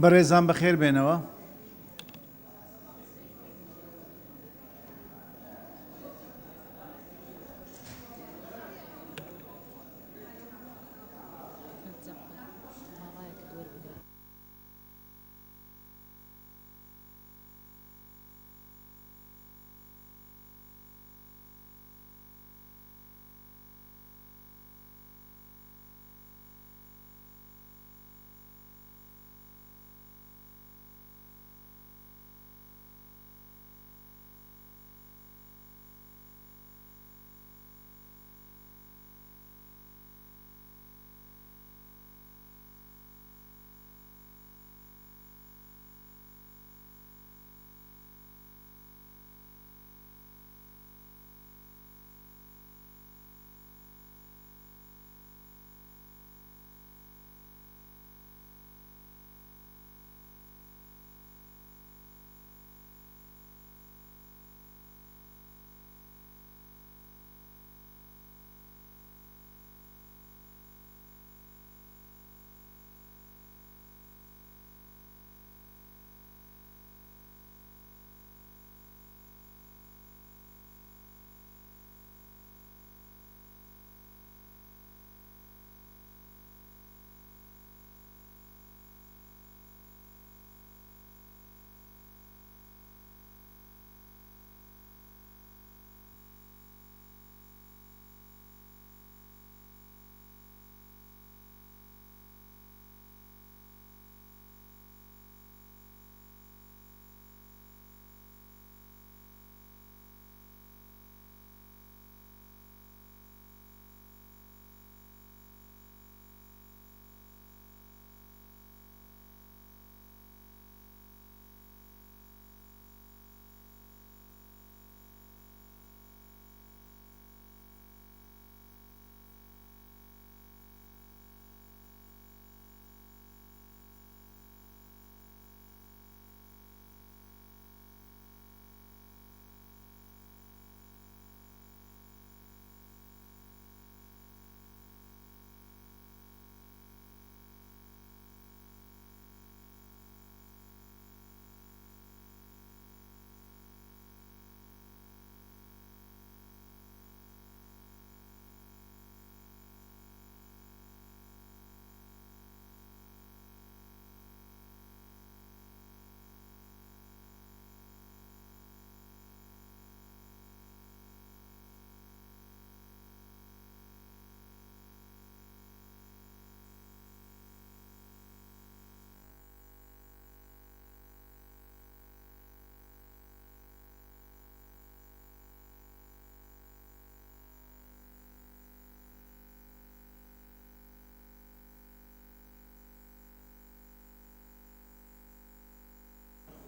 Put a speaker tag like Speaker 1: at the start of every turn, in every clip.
Speaker 1: بەڕێزان بەخێر بێنەوە.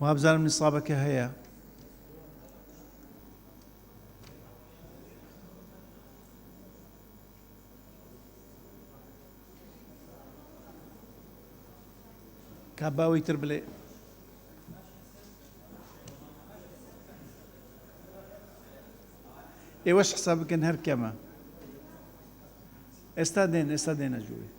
Speaker 1: وابزانم نیسابەکە هەیە. کا باوەی تر بلێ. ئێوەش حساب بکەن هەر کەمە. ئێستا دێن ئێستا دێنە ژوورێ.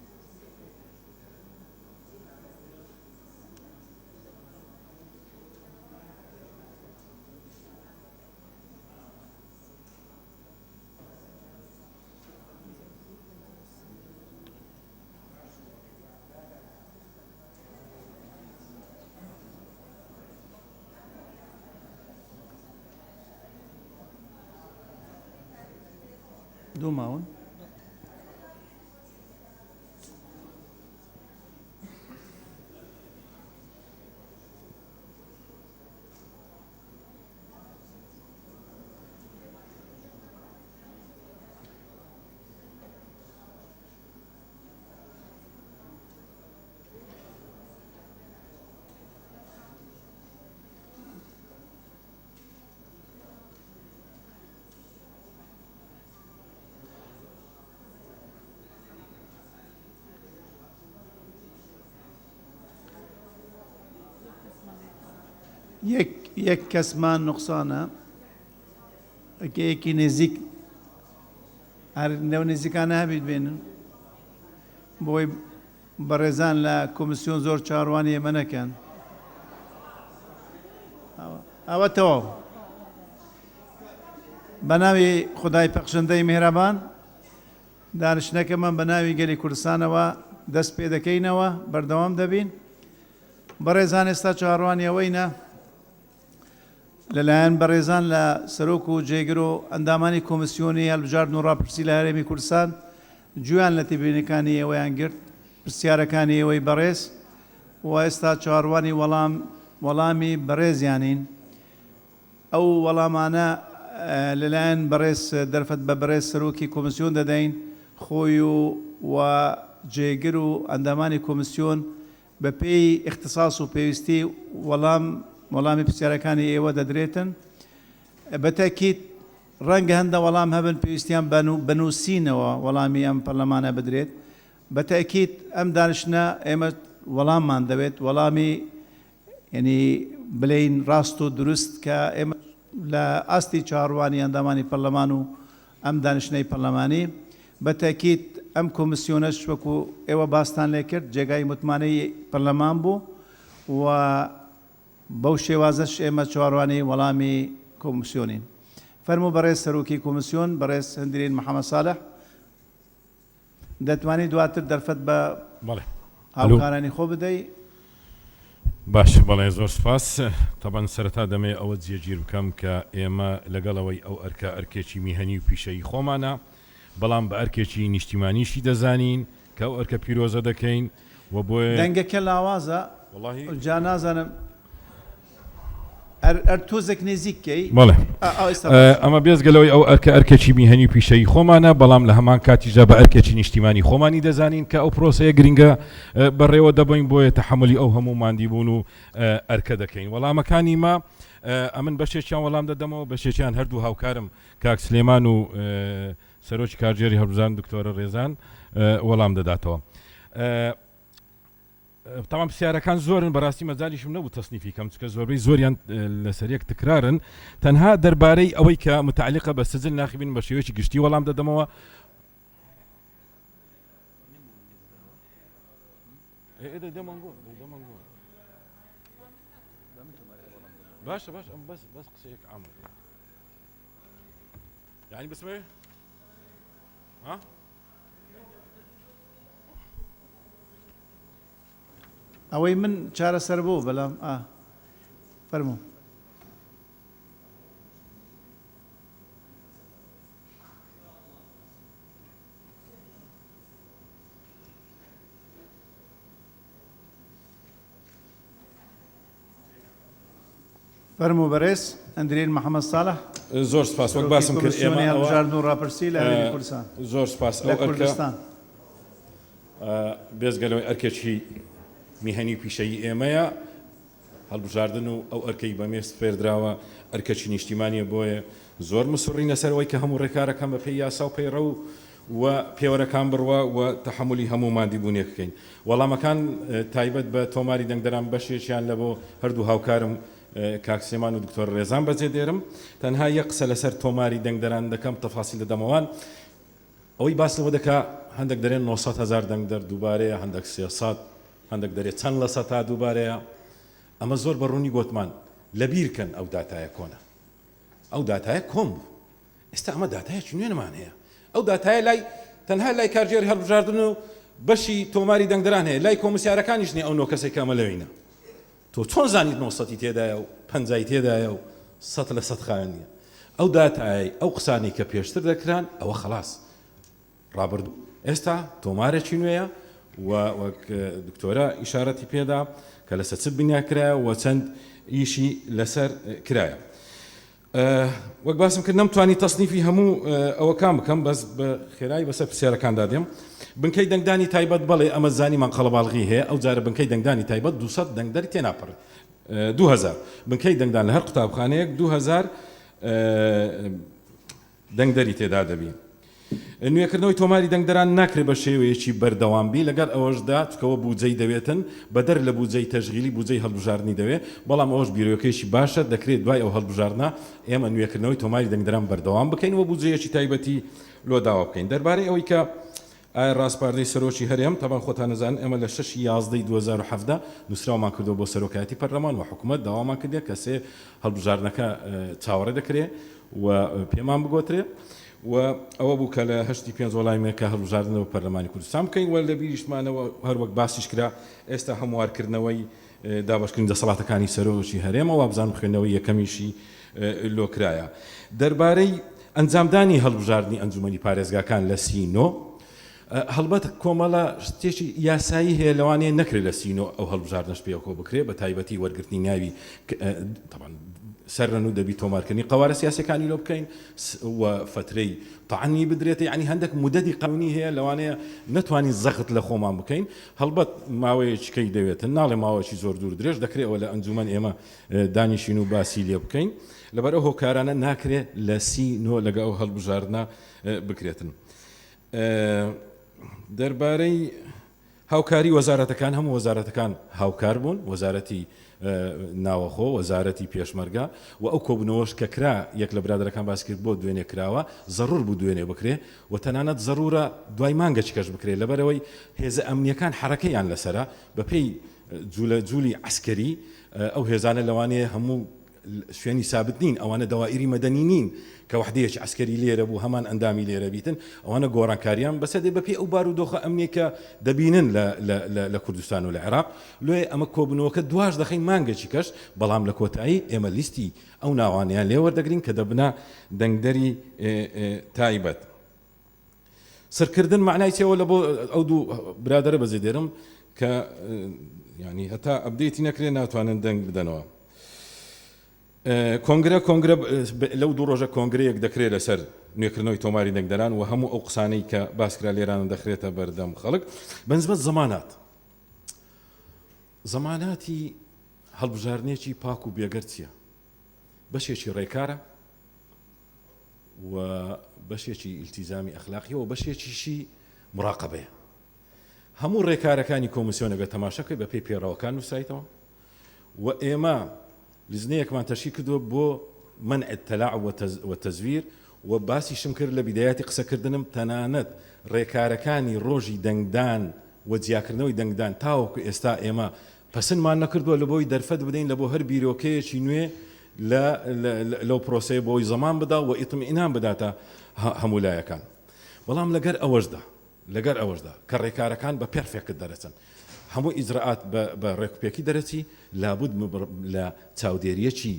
Speaker 1: دوو ماون. یەک یەک کەسمان نوقسانە ئەکە یەکی نزیک هەر لەو نزیکانە هەبیت بێنن بۆی. بەڕێزان لە کۆمسیۆن زۆر چاوەڕوانی ئێمە نەکەن. ئەوە تەواو. بە ناوی خودای پەخشندەی میهرەبان دانیشتنەکەمان بە ناوی گەلی کوردستانەوە دەست پێ دەکەینەوە، بەردەوام دەبین. بەڕێزان ئێستا چاوەڕوانی ئەوەینە لەلایەن بەڕێزان لە سەرۆک و جێگر و ئەندامانی کۆمیسیۆنی هەڵبژاردن و ڕاپرسی لە هەرێمی کوردستان گوێیان لە تێبینیەکانی ئێوەیان گرت، پرسیارەکانی ئێوەی بەڕێز و ئێستا چاوەڕوانی وەڵام وەڵامی بەڕێزیانین. ئەو وەڵامانە لەلایەن بەڕێز دەرفەت بە بەڕێز سەرۆکی کۆمیسیۆن دەدەین خۆی و و جێگر و ئەندامانی کۆمیسیۆن بە پێی ئیختساس و پێویستی وەڵام وەڵامی پرسیارەکانی ئێوە دەدرێتن. بە تەئکید ڕەنگە هەندە وەڵام هەبن پێویستیان بە نووسینەوە وەڵامی ئەم پەرلەمانە بدرێت. بە تەئکید ئەم دانیشتنە ئێمە وەڵاممان دەوێت، وەڵامی یەنی بلێین ڕاست و دروست کە ئێمە لە ئاستی چاوەڕوانی ئەندامانی پەرلەمان و ئەم دانیشتنەی پەرلەمانی، بە تەئکید ئەم کۆمیسیۆنەش وەکو ئێوە باستان لێ کرد جێگای متمانەی پەرلەمان بوو و بەو شێوازەش ئێمە چاوەڕوانی وەڵامی کۆمیسیۆنین. فەرموو بەڕێز سەرۆکی کۆمیسیۆن بەڕێز هندرین محەمەد ساڵح. دەتوانی دواتر دەرفەت بە
Speaker 2: بەڵێ ئەلو.
Speaker 1: هاوکارانی خۆ بدەی.
Speaker 2: باشە بەڵێ زۆر سوپاس. تەبعەن سەرەتا دەمەوێ ئەوە جێگیر بکەم کە ئێمە لەگەڵ ئەوەی ئەو ئەرکە ئەرکێکی میهەنی و پیشەیی خۆمانە بەڵام بە ئەرکێکی نیشتیمانیشی دەزانین کە ئەو ئەرکە پیرۆزە دەکەین و بۆیە.
Speaker 1: دەنگەکە لاوازە
Speaker 2: وەڵاهی.
Speaker 1: جا نازانم. ئەر ئەر تۆزێک نێزیک کەی.
Speaker 2: بەڵێ.
Speaker 1: ئا ئا ئێستا باشە.
Speaker 2: ئەمە بێجگە لەوەی ئەو ئەرکە ئەرکێکی میهەنی و پیشەیی خۆمانە، بەڵام لە هەمان کاتیشدا بە ئەرکێکی نیشتیمانی خۆمانی دەزانین کە ئەو پرۆسەیە گرنگە بەڕێوە دەبەین، بۆیە تەحەمولی ئەو هەموو ماندیبوون و ئەرکە دەکەین. وەڵامەکانی مە ئەمن بەشێکیان وەڵام دەدەمەوە، بەشێکیان هەردوو هاوکارم کاک سلێمان و سەرۆکی کارگێری هەڵبژاردن دکتۆرە ڕێزان وەڵام دەداتەوە. تەبعەن پرسیارەکان زۆرن بەراستی مەجالیشم نەبوو تەسنیفی کەم چونکە زۆربەی زۆریان لەسەر یەک تکرارن تەنها دەربارەی ئەوەی کە متعلقە بە سجل ناخبین بە شێوەیەکی گشتی وەڵام دەدەمەوە. باشە باش ئەم بەس بەس قسەیەک عام یعنی بسمێ ها
Speaker 1: ئەوەی من چارەسەر بوو بەلام ئا فەرموو. فەرموو بەرێز ئەندرین محەمەد ساڵح.
Speaker 2: زۆر سپاس وەک
Speaker 1: سەرۆکی
Speaker 2: باسم کرد ئێمە
Speaker 1: کۆمیسیۆنی
Speaker 2: ئەوە
Speaker 1: هەڵبژاردن و ڕاپرسی لە هەرێمی کوردستان
Speaker 2: زۆر سپاس
Speaker 1: لە
Speaker 2: ئەو ئەرکە
Speaker 1: کوردستان.
Speaker 2: بێجگە لەوەی ئەرکێکی میهەنی و پیشەیی ئێمەیە، هەڵبژاردن و ئەو ئەرکەی بە مێ سپێردراوە ئەرکەکی نیشتیمانیە بۆیە زۆر مسڕینە سەر ئەوەی کە هەموو ڕێکارەکان بە پێی یاسا و پەیڕەو و پێوەرەکان بڕوا و تەحەمولی هەموو ماندیبوونێک بکەین. وەڵامەکان تایبەت بە تۆماری دەنگدەران بەشێکیان لە بۆ هەردوو هاوکارم کاک سلێمان و دکتۆر ڕێزان بەجێ دێرم. تەنها یەک قسە لەسەر تۆماری دەنگدەران دەکەم تەفاسیل دەدەمەوان. ئەوەی باس لەوە دەکا هەندێک دەرێن 900 هەزار دەنگدەر دووبارەیە هەندێک 300 هەندێک دەرێ چەند لە سەتا دووبارەیە. ئەمە زۆر بە ڕوونی گۆتمان لەبیر کەن ئەو داتایە کۆنە. ئەو داتایە کۆن بوو. ئێستا ئەمە داتایەکی نوێنمان هەیە. ئەو داتایە لای تەنها لای کارگێڕی هەڵبژاردن و بەشی تۆماری دەنگدەران هەیە، لای کۆمیسیارەکانیش نییە ئەو نۆ کەسەی کە ئەمە لەوینە. تۆ چۆن زانیت نۆ سەتی تێدایە و پەنجای تێدایە و 100% خاوێن نییە؟ ئەو داتایەی ئەو قسانەی کە پێشتر دەکران ئەوە خەڵاس ڕابردوو ئێستا تۆمارێکی نوێیە و وەک دکتۆرە ئیشارەتی پێدا کە لەسەر چ بنیا کرایە و چەند ئیشی لەسەر کرایە. وەک باسم کرد نەمتوانی تەسنیفی هەموو ئەوەکان بکەم بەس بە خێرایی بەسەر پرسیارەکاندا دێم. بنکەی دەنگدانی تایبەت بەڵێ ئەمە زانیمان قەڵەباڵغی هەیە ئەو جارە بنکەی دەنگدانی تایبەت 200 دەنگدەری تێناپەڕێت 2000 بنکەی دەنگدان لە هەر قوتابخانەیەک 2000 دەنگدەری تێدا دەبی. نوێکردنەوەی تۆماری دەنگدەران ناکرێت بە شێوەیەکی بەردەوام بی، لەگەڵ ئەوەشدا چونکە بوجەی دەوێتن، بەدەر لە بوجەی تەشغیلی بوجەی هەڵبژاردنی دەوێ، بەڵام ئەوەش بیرۆکەیەکی باشە، دەکرێت دوای ئەو هەڵبژاردنە ئێمە نوێکردنەوەی تۆماری دەنگدەران بەردەوام بکەین و بوجەیەکی تایبەتی لۆ داوا بکەین. دەربارەی ئەوەی کە. ئایا ڕاسپاردەی سەرۆکی هەرێم، تەبعەن خۆتان ئەزانن ئێمە لە شەش ی یازدە ی 2017 نوسراومان کردوە بۆ سەرۆکایەتی پەرلەمان و حکومەت داوامان کردیە کە سێ هەڵبژاردنەکە چاوەڕێ دەکرێ و پێمان بگۆترێ و ئەوە بوو کە لە هەشتی پێنج وەڵامی کە هەڵبژاردن بۆ پەرلەمانی کوردستان بکەین و لە بیریشمانەوە هەر وەک باسیش کرا ئێستا هەموارکردنەوەی دابەشکردنی دەسەڵاتەکانی سەرۆکی هەرێمە وابزانم خوێندنەوەی یەکەمیشی لۆ کرایە. دەربارەی ئەنجامدانی هەڵبژاردنی ئەنجومەنی پارێزگاکان لە سینۆ، هەڵبەت کۆمەڵە شتێکی یاسایی هەیە لەوانەیە نەکرێت لە سینۆ ئەو هەڵبژاردنەش پێکەوە بکرێت بە تایبەتی وەرگرتنی ناوی تەبعەن سەرەنوو دەبی تۆمارکردنی قەوارە سیاسیەکانی لۆ بکەین و فەترەی تەعنی بدرێتە یانی هەندێک مودەدی قانونی هەیە لەوانەیە نەتوانین زەخت لە خۆمان بکەین هەڵبەت ماوەیەکی کەی دەوێتن ناڵێ ماوەیەکی زۆر دوور درێژ دەکرێ ئەوە لە ئەنجومەن ئێمە دانیشین و باسی لێ بکەین لەبەر ئەو هۆکارانە ناکرێ لە 39 لەگە ئەو هەڵبژاردنە بکرێتن دەربارەی هاوکاری وەزارەتەکان، هەموو وەزارەتەکان هاوکار بوون، وەزارەتی ناوەخۆ، وەزارەتی پێشمەرگە و ئەو کۆبوونەوەش کە کرا یەک لە برادەرەکان باسی کرد بۆ دوێنێ کراوە، زەڕوور بوو دوێنێ بکرێ و تەنانەت زەڕوورە دوای مانگەچکەش بکرێ لەبەرئەوەی هێزە ئەمنییەکان حەرەکەیان لەسەرە بەپێی جولە جولی عەسکەری ئەو هێزانە لەوانەیە هەموو شوێنی سابت نین، ئەوانە دەوائیری مەدەنی نین کە وەحدەیەکی عەسکەری لێرە بوو هەمان ئەندامی لێرە بیتن، ئەوانە گۆڕانکاریان بەسەر دێ بەپێی ئەو بارودۆخە ئەمنیەی کە دەبینن لە لە لە لە کوردستان و لە عێراق، لۆیە ئەمە کۆبوونەوەکە دواش دەخەین مانگێکی کەش، بەڵام لە کۆتایی ئێمە لیستی ئەو ناوانەیان لێ وەردەگرین کە دەبنە دەنگدەری تایبەت. سڕکردن مەعنای چیە وە لە بۆ ئەو دوو برادەرە بەجێ دێرم کە یانی هەتا update ی نەکرێ ناتوانن دەنگ بدەنەوە. کۆنگرە کۆنگرە لەو دوو ڕۆژە کۆنگرەیەک دەکرێت لەسەر نوێکردنەوەی تۆماری دەنگدەران و هەموو ئەو قسانەی کە باسکرا لێرانە دەخرێتە بەردەم خەڵک بەنسبەت زەمانات زەماناتی هەڵبژاردنێکی پاک و بێگەرد چییە؟ بەشێکی ڕێکارە و بەشێکی ئیلتیزامی ئەخلاقیە و بەشێکیشی مراقەبەیە. هەموو ڕێکارەکانی کۆمیسیۆن ئەگەر تەماشا بکەی بەپێی پێڕەوەکان نووسرایتەوە و ئێمە لیژنەیەکمان تەشکیل کردووە بۆ منع التلاعب والتزویر و باسیشم کرد لە بیدایەتی قسەکردنم تەنانەت ڕێکارەکانی ڕۆژی دەنگدان و جیاکردنەوەی دەنگدان تاوەکو ئێستا ئێمە پەسنمان نەکردووە لەبۆی دەرفەت بدەین لەبۆ هەر بیرۆکەیەکی نوێ لە لەو پرۆسەیە بۆی زەمان بدا و ئیتمئینان بداتە هەموو لایەکان. بەڵام لەگەر ئەوەشدا لەگەر ئەوەشدا کە ڕێکارەکان بە perfect دەرەچن هەموو ئیجرائات بە بە ڕێکوپێکی دەرەچی لابود لە چاودێریەکی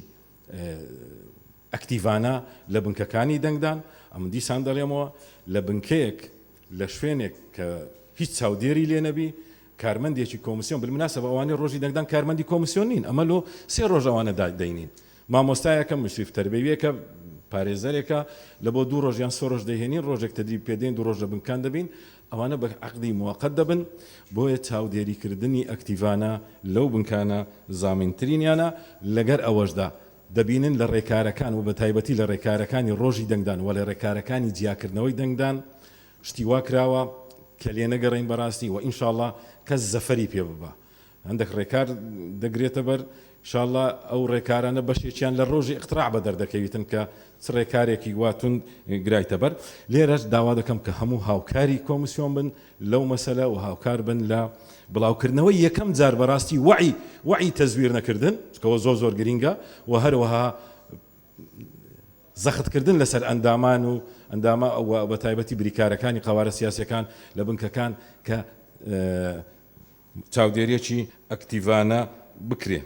Speaker 2: ئەکتیڤانە لە بنکەکانی دەنگدان، ئەمن دیسان دەڵێمەوە لە بنکەیەک لە شوێنێک کە هیچ چاودێری لێ نەبی کارمەندێکی کۆمسیۆن بالمناسبە ئەوانەی ڕۆژی دەنگدان کارمەندی کۆمسیۆن نین ئەمە لۆ سێ ڕۆژ ئەوانە دەینین مامۆستایەکە مشریف تەربەویەکە پارێزەرێکە لە بۆ دوو ڕۆژ یان سێ ڕۆژ دەیهێنین ڕۆژێک تدریب پێدەین دوو ڕۆژ لە بنکان دەبین ئەوانە بە عەقدی موەقەت دەبن بۆیە چاودێریکردنی ئەکتیڤانە لەو بنکانە زامینترینیانە لەگەر ئەوەشدا دەبینن لە ڕێکارەکان و بەتایبەتی لە ڕێکارەکانی ڕۆژی دەنگدان و لە ڕێکارەکانی جیاکردنەوەی دەنگدان شتی وا کراوە کە لێنەگەڕێین بەڕاستی و ئینشاڵڵا کەس زەفەری پێ ببا هەندێک ڕێکار دەگرێتە بەر ئینشاڵڵا ئەو ڕێکارانە بەشێکیان لە ڕۆژی ئیقتراع بەدەر دەکەویتن کە چ ڕێکارێکی وا توند گرایتە بەر لێرەش داوا دەکەم کە هەموو هاوکاری کۆمسیۆن بن لەو مەسەلە و هاوکار بن لە بڵاوکردنەوەی یەکەم جار بەڕاستی وەعی وەعی تەزویر نەکردن چکەوە زۆر زۆر گرینگە و هەروەها زەختکردن لەسەر ئەندامان و ئەندامە و بە تایبەتی بریکارەکانی قەوارە سیاسیەکان لە بنکەکان کە چاودێریەکی ئەکتیڤانە بکرێ.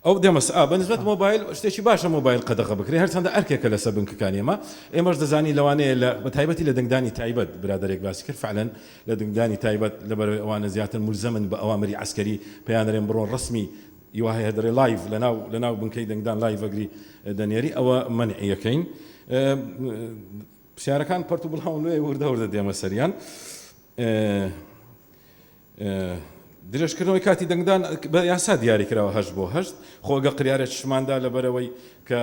Speaker 2: ئەو دەمەس ئا بەنسبەت مۆبایل شتێکی باشە مۆبایل قەدەغە بکرێ هەرچەندە ئەرکێکە لەسەر بنکەکانی ئێمە ئێمەش دەزانین لەوانەیە لە بەتایبەتی لە دەنگدانی تایبەت برادەرێک باسی کرد فعلەن لە دەنگدانی تایبەت لەبەرەوەی ئەوانە زیاتر مولزەمن بە ئەوامری عەسکەری پێیان دەرێن بڕۆن ڕەسمی ی وا هەیە دەڵێ live لەناو لەناو بنکەی دەنگدان live ئەگری دەنێری ئەوە مەنعیەکەین پرسیارەکان پەرت و بڵاون لێ وردە وردە دێمە سەریان درێژکردنەوەی کاتی دەنگدان بە یاسا دیاری کراوە هەشت بۆ هەشت خۆ ئەگە قریارێکیشماندا لەبەرەوەی کە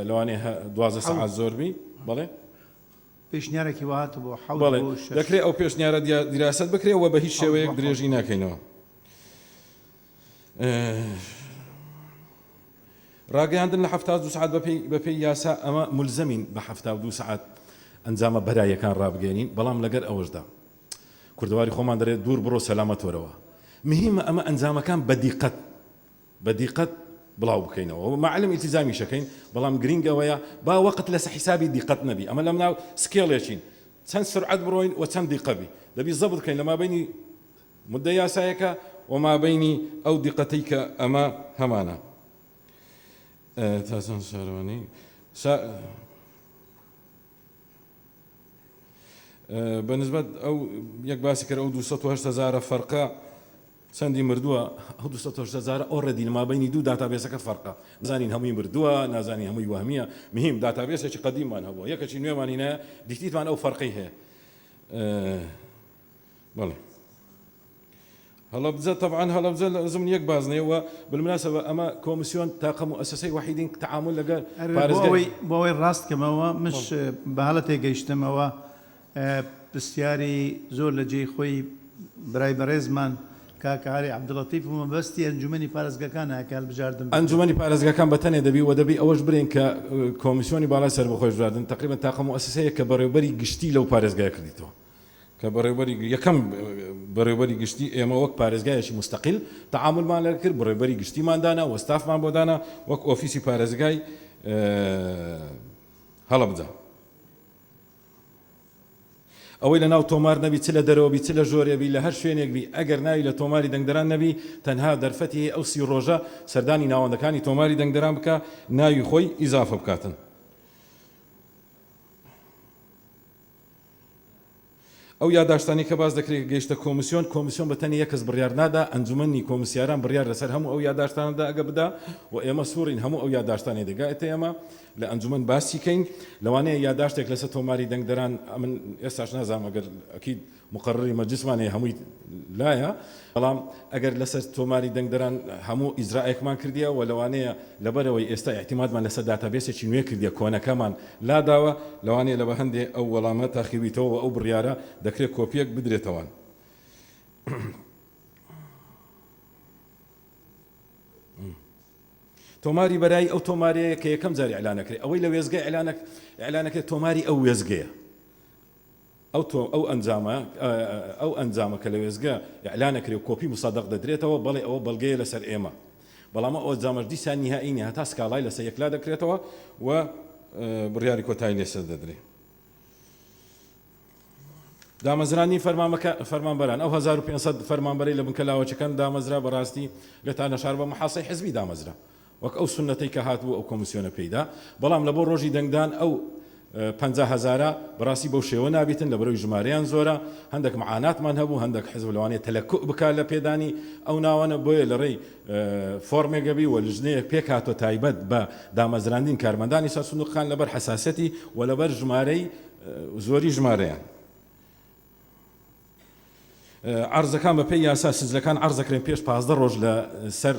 Speaker 2: لەوانەیە 12 سەعات زۆر بی بەڵێ
Speaker 1: پێشنیارێکی وا هاتبوو حەوت
Speaker 2: بەڵێ
Speaker 1: بۆ شەش.
Speaker 2: دەکرێ ئەو پێشنیارە دیراسەت بکرێ و بە هیچ
Speaker 1: حەوت
Speaker 2: شێوەیەک
Speaker 1: بۆ حەوت.
Speaker 2: درێژی ناکەینەوە. ڕاگەیاندن لە 72 سەعات بەپێی بەپێی یاسا ئەمە مولزەمین بە 72 سەعات. ئەنجامە بەراییەکان ڕابگەیەنین، بەڵام لەگەر ئەوەشدا کوردەواری خۆمان دەرێ دوور بڕۆ سەلامەت وەرەوە. مهیمە ئەمە ئەنجامەکان بە دیقەت بە دیقەت بڵاو بکەینەوە و مەعلم ئیلتیزامیش ئەکەین، بەڵام گرینگ ئەوەیە با وەقت لەسە حیسابی دیقەت نەبی، ئەمە لەم ناو سکێڵێکین چەند سورعەت بڕۆین و چەند دیقە بی، دەبی زەبت بکەین لە مابەینی موددە یاسایەکە و مابەینی ئەو دیقەتەی کە ئەمە هەمانە. تا چەند شارەوانی شا بە نسبەت ئەو یەک باسی کرد ئەو 208 هەزارە فەرقە چەندی مردووە ئەو 208 هەزارە already لە مابینی دوو database ەکە فەرقە نازانین هەمووی مردووە نازانین هەمووی وەهمیە مهم database ێکی قەدیممان هەبووە یەکەکی نوێمان هینایە دیتیتمان ئەو فەرقەی هەیە بەڵێ هەڵەبجە تەبعەن هەڵەبجە لە زمن یەک بازنەیە و بالمناسبە ئەمە کۆمسیۆن تاقە موئەسەسەی وەحیدین تەعامول لەگەر
Speaker 1: ئەرێ بۆ
Speaker 2: پارێزگای
Speaker 1: ئەوەی بۆ ئەوەی ڕاست کەمەوە منش بە هەڵە تێگەیشتم ئەوە پرسیاری زۆر لە جێی خۆی برای بەڕێزمان کاک عەلی عەبدولەتیف و مەبەستی ئەنجومەنی پارێزگاکانە کە هەڵبژاردن بکرێت.
Speaker 2: ئەنجومەنی پارێزگاکان بە تەنێ دەبی و دەبی ئەوەش برێن کە کۆمیسیۆنی باڵای سەربەخۆی هەڵبژاردن تەقریبەن تاقە موئەسەسەیە کە بەڕێوبەری گشتی لەو پارێزگایە کردیتەوە کە بەڕێوبەری یەکەم بەڕێوبەری گشتی ئێمە وەک پارێزگایەکی موستەقیل تەعامولمان لەگەڵ کرد، بەڕێوبەری گشتیمان دانا و ستافمان بۆ دانا وەک ئۆفیسی پارێزگای هەڵەبجە. ئەوەی لە ناو تۆمار نەبی چ لە دەرەوە بی چ لە ژۆرێ بی لە هەر شوێنێک بی ئەگەر ناوی لە تۆماری دەنگدەران نەبی تەنها دەرفەتی هەیە ئەو 30 ڕۆژە سەردانی ناوەندەکانی تۆماری دەنگدەران بکا ناوی خۆی ئیزافە بکاتن. ئەو یاداشتانەی کە باس دەکرێت کە گەیشتە کۆمیسیۆن، کۆمیسیۆن بە تەنێ یەک کەس بڕیار نادا، ئەنجومەنی کۆمیسیاران بڕیار لەسەر هەموو ئەو یاداشتانە دا ئەگە بدا و ئێمە سوورین هەموو ئەو یاداشتانەی دەگاتە ئێمە لە ئەنجومەن باسی کەین. لەوانەیە یاداشتێک لەسەر تۆماری دەنگدەران ئەمن ئێستاش نازانم ئەگەر ئەکید مقەڕەری مەجلیسمان هەیە هەمووی لایە، بەڵام ئەگەر لەسەر تۆماری دەنگدەران هەموو ئیجرائێکمان کردیە و لەوانەیە لەبەرئەوەی ئێستا ئیعتیمادمان لەسەر database ێکی نوێ کردیە کۆنەکەمان لاداوە لەوانەیە لە بەهەندێ ئەو وەڵامە تاخیربیتەوە و ئەو بڕیارە دەکرێت کۆپیەک بدرێتەوان. تۆماری بەرایی ئەو تۆمارەیە کە یەکەم جار ئیعلان ئەکرێ ئەوەی لە وێستگە ئیعلان ئەکرێ تۆماری ئەو وێستگەیە. ئەو تۆ ئەو ئەنجامە ئەو ئەنجامە کە لە وێستگە ئیعلان ئەکرێ و کۆپی مسادەق دەدرێتەوە بەڵێ ئەوە بەڵگەیە لەسەر ئێمە بەڵام ئەو ئەنجامەش دیسان نیهائی نیە هەتا سکاڵای لەسەر یەکلا دەکرێتەوە و بڕیاری کۆتایی لەسەر دەدرێ. دامەزراندنی فەرمانبەکە فەرمانبەران ئەو 1500 فەرمانبەرەی لە بنکە لاوەکیەکان دامەزرا بەڕاستی لە تانەشار بە محاسەی حزبی دامەزرا وەک ئەو سوننەتەی کە هاتبوو ئەو کۆمیسیۆنە پێیدا، بەڵام لە بۆ ڕۆژی دەنگدان ئەو 50 هەزارە بەڕاستی بەو شێوە نابیتن لەبەرئەوەی ژمارەیان زۆرە، هەندەک معاناتمان هەبوو، هەندەک حزب لەوانەیە تەلەکوء بکا لە پێدانی ئەو ناوانە، بۆیە لە ڕێی فۆرمێک ئەبی و لجنەیەک پێکهاتوە تایبەت بە دامەزراندین کارمەندانی سەر سندوقەکان لەبەر حەساسیەتی و لەبەر ژمارەی زۆری ژمارەیان. عەرزەکان بە پێی یاسا سجلەکان عەرز دەکرێن پێش 15 ڕۆژ لە سەر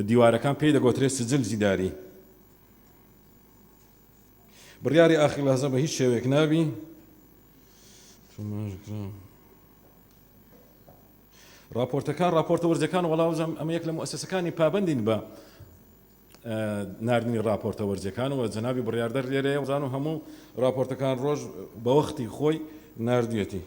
Speaker 2: دیوارەکان پێی دەگۆترێت سجل جیداری. بڕیاری ئاخر لەحزە بە هیچ شێوەیەک نابی. ڕاپۆرتەکان ڕاپۆرتە وەرزەکان وەڵاوزم ئەمە یەک لە موئەسەسەکانی پابەندین بە ناردنی ڕاپۆرتە وەرزیەکان و جەنابی بڕیاردەر لێرەیە وزان و هەموو ڕاپۆرتەکان ڕۆژ بە وەختی خۆی ناردویەتی.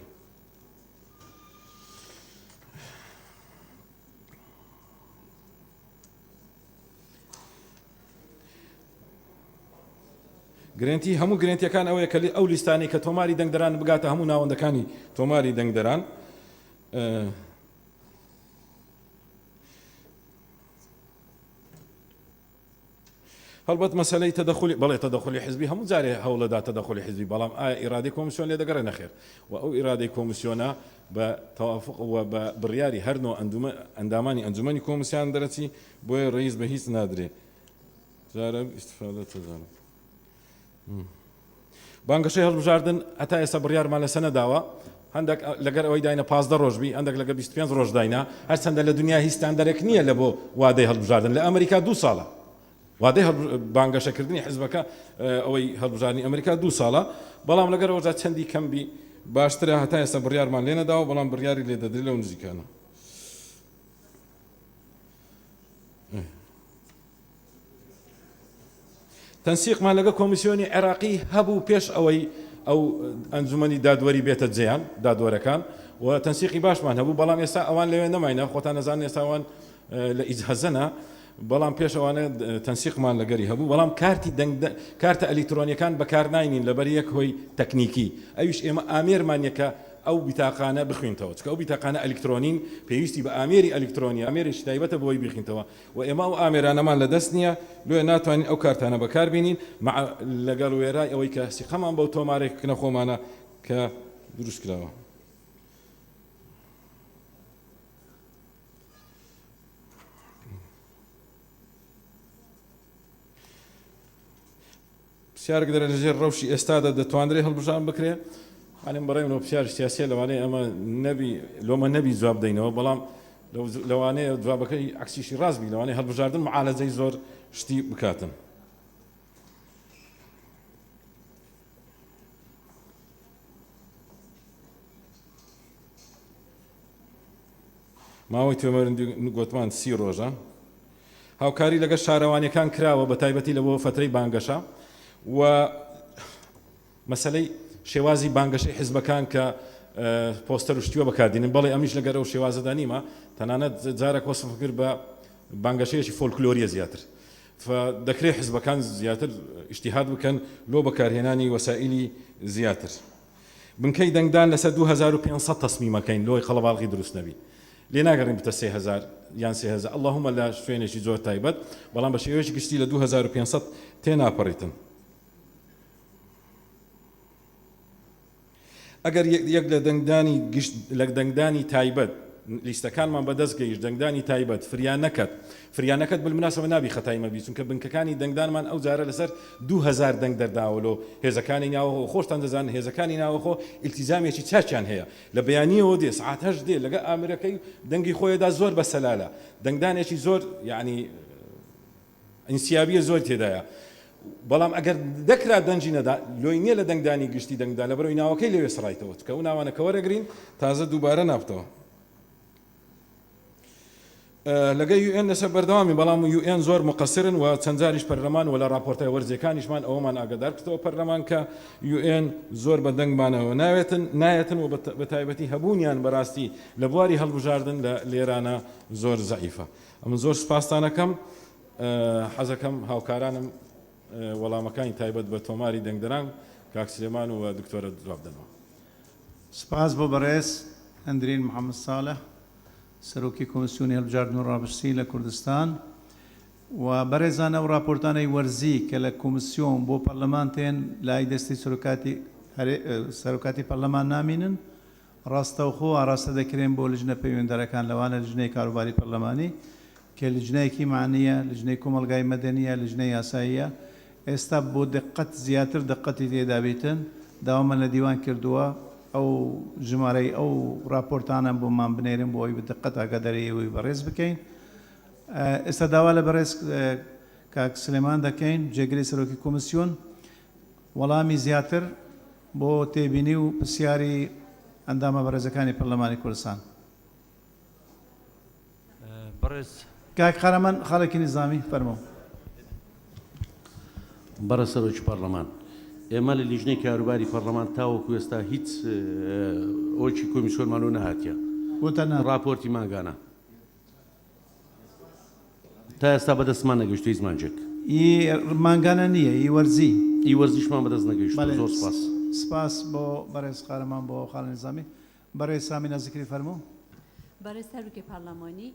Speaker 2: گرێنتی هەموو گرێنتیەکان ئەوەیە کە ئەو لیستانەی کە تۆماری دەنگدەران بگاتە هەموو ناوەندەکانی تۆماری دەنگدەران. هەڵبەت مەسەلەی تەدەخولی، بەڵێ تەدەخولی حزبی هەموو جارێ هەوڵەدا تەدەخولی حزبی، بەڵام ئایا ئیرادەی کۆمیسیۆن لێ دەگەڕێ؟ نەخێر. و ئەو ئیرادەی کۆمیسیۆنە بە تەوافوق و بە بڕیاری هەر نۆ ئەندامانی ئەنجومەنی کۆمیسیان دەرەچی، بۆیە ڕیز بە هیچ نادرێ. جارە ئیستفادە تەجارب. بانگەشەی هەڵبژاردن هەتا ئێستا بڕیارمان لەسەر نەداوە، هەندێک لەگەر ئەوەی داینە 15 ڕۆژ بی، هەندێک لەگەر 25 ڕۆژ داینا، هەرچەندە لە دنیا هیچ ستاندەرێک نییە لە بۆ وادەی هەڵبژاردن، لە ئەمریکا دوو ساڵە وادەی بانگەشەکردنی حزبەکە ئەوەی هەڵبژاردنی ئەمریکا دوو ساڵە، بەڵام لەگەر ئەوەشدا چەندی کەم بی باشترە، هەتا ئێستا بڕیارمان لێ نەداوە، بەڵام بڕیاری لێ دەدرێت لەو نزیکانە. تەنسیقمان لەگەڵ کۆمیسیۆنی عێراقی هەبوو پێش ئەوەی ئەو ئەنجومەنی دادوەری بێتە جێیان دادوەرەکان و تەنسیقی باشمان هەبوو بەڵام ئێستا ئەوان لەوێ نەماینە خۆتان نەزان ئێستا ئەوان لە ئیجازەنە بەڵام پێش ئەوانە تەنسیقمان لەگەری هەبوو بەڵام کارتی دەنگ کارتە ئەلیکترۆنیەکان بەکارناینین لەبەر یەک هۆی تەکنیکی ئەویش ئێمە ئامێرمان نیە کە ئەو بیتاقانە بخوینتەوە چونکە ئەو بیتاقانە ئەلیکترۆنین پێویستی بە ئامێری ئەلیکترۆنیە ئامێرێکی تایبەتە بۆی بیخینتەوە و ئێمە ئەو ئامێرانەمان لە دەست نییە لۆیە ناتوانین ئەو کارتانە بەکار بینین مع لەگەڵ وێرای ئەوەی کە سیقەمان بەو تۆمارێککردنە خۆمانە کە دروست کراوە. پرسیارێک دەرێ لەژێر ڕەوشی ئێستادا دەتوانرێ هەڵبژان بکرێ؟ ئەنم بەڕێ منەوە پرسیار سیاسیە لەوانەیە ئەمە نەبی لۆمە نەبی جواب دەینەوە بەڵام لەوانەیە جوابەکەی عکسیشی ڕاست بی لەوانەیە هەڵبژاردن معالەجەی زۆر شتی بکاتن. ماوەی تۆمەرندی گۆتمان سی ڕۆژە. هاوکاری لەگەڵ شارەوانیەکان کراوە بە تایبەتی لە بۆ فەترەی بانگەشە و مەسەلەی شێوازی بانگەشەی حزبەکان کە پۆستەر و شتیوە بەکاردێنن بەڵێ ئەمیش لەگەر ئەو شێوازەدا نیمە تەنانەت جارێک وەسف کرد بە بانگەشەیەکی فۆلکلۆریە زیاتر دەکرێت حزبەکان زیاتر ئیجتیهاد بکەن لۆ بەکارهێنانی وەسائیلی زیاتر. بنکەی دەنگدان لەسەر 2500 تەسمیمەکەین لۆی قەڵەباڵغی دروست نەبی لێ ناگەڕین بتە 3000 یان 3000 اللهم لە شوێنێکی زۆر تایبەت بەڵام بە شێوەیەکی گشتی لە 2500 تێناپەڕیتن. ئەگەر یەک لە دەنگدانی گشت لە دەنگدانی تایبەت لیستەکانمان بەدەست گەیشت دەنگدانی تایبەت فریا نەکەت فریا نەکەت بالمناسبە نابی خەتای مەبی چونکە بنکەکانی دەنگدانمان ئەو جارە لەسەر 2000 دەنگ دەرداوە لۆ هێزەکانی ناوەخۆ خۆشتان دەزانن هێزەکانی ناوەخۆ ئیلتیزامێکی چاکیان هەیە لە بەیانیەوە دێ سعات هەشت دێ لەگە ئامرەکەی دەنگی خۆیدا زۆر بە سەلالە دەنگدانێکی زۆر یعنی ئینسیابیە زۆر تێدایە بەڵام ئەگەر دەکرا دەنگی نەدا لۆی نیە لە دەنگدانی گشتی دەنگدا لەبەرئەوەی ناوەکەی لەوێ سڕایتەوە چونکە ئەو ناوانە کە وەرەگرین تازە دووبارە نابتەوە لەگە یوئێن لەسەر بەردەوامی بەڵام یوئێن زۆر مقصرن و چەند جاریش پەرلەمان و لە راپۆرتە وەرزیەکانیشمان ئەوەمان ئاگادار کردەوە پەرلەمان کە یوئێن زۆر بە دەنگمانەوە ناوێتن نایەتن و بە تایبەتی هەبوونیان بەراستی لە بواری هەڵبژاردن لە لێرانە زۆر زەعیفە. ئەمن زۆر سوپاستان ئەکەم حەزەکەم هاوکارانم وەڵامەکانی تایبەت بە تۆماری دەنگدەران کاک سلێمان و دکتۆرە جواب دەنەوە.
Speaker 1: سپاس بۆ بەڕێز هەندرین محەمەد ساڵح سەرۆکی کۆمسیۆنی هەڵبژاردن و ڕاپرسی لە کوردستان و بەڕێزان ئەو ڕاپۆرتانەی وەرزی کە لە کۆمسیۆن بۆ پەرلەمان تێن لای دەستی سەرۆکاتی سەرۆکاتی پەرلەمان نامینن ڕاستەوخۆ ئاراستە دەکرێن بۆ لجنە پەیوەنددارەکان لەوانە لجنەی کاروباری پەرلەمانی کە لجنەیەکی مەعنییە، لجنەی کۆمەڵگای مەدەنییە، لجنەی یاساییە، ئێستا بۆ دقەت زیاتر دقەتی تێدا بیتن داوامان لە دیوان کردووە ئەو ژمارەی ئەو ڕاپۆرتانە بۆمان بنێرن بۆ ئەوەی بە دقەت ئاگاداری ئێوەی بەڕێز بکەین. ئێستا داوا لە بەڕێز کاک سلێمان دەکەین جێگری سەرۆکی کۆمسیۆن وەڵامی زیاتر بۆ تێبینی و پرسیاری ئەندامە بەڕێزەکانی پەرلەمانی کوردستان.
Speaker 3: بەڕێز.
Speaker 1: کاک قارەمان خاڵێکی نیزامی فەرموو.
Speaker 3: بەڕێز سەرۆکی پەرلەمان، ئێمە لە لیژنەی کاروباری پەرلەمان تاوەکو ئێستا هیچ ئەوەکی کۆمیسیۆنمان لۆ نەهاتیە
Speaker 1: بۆتان نەهاتووە؟
Speaker 3: ڕاپۆرتی مانگانە. تا ئێستا بەدەستمان نەگەیشتووە هیچ مانگێک.
Speaker 1: ئی مانگانە نییە ئی وەرزی.
Speaker 3: ئی وەرزیشمان بەدەست نەگەیشتووە
Speaker 1: بەڵێ
Speaker 3: زۆر سپاس.
Speaker 1: سپاس بۆ بەڕێز قارەمان بۆ خاڵی نیزامی. بەڕێز سامینا زکری فەرموو.
Speaker 4: بەڕێز سەرۆکی پەرلەمانی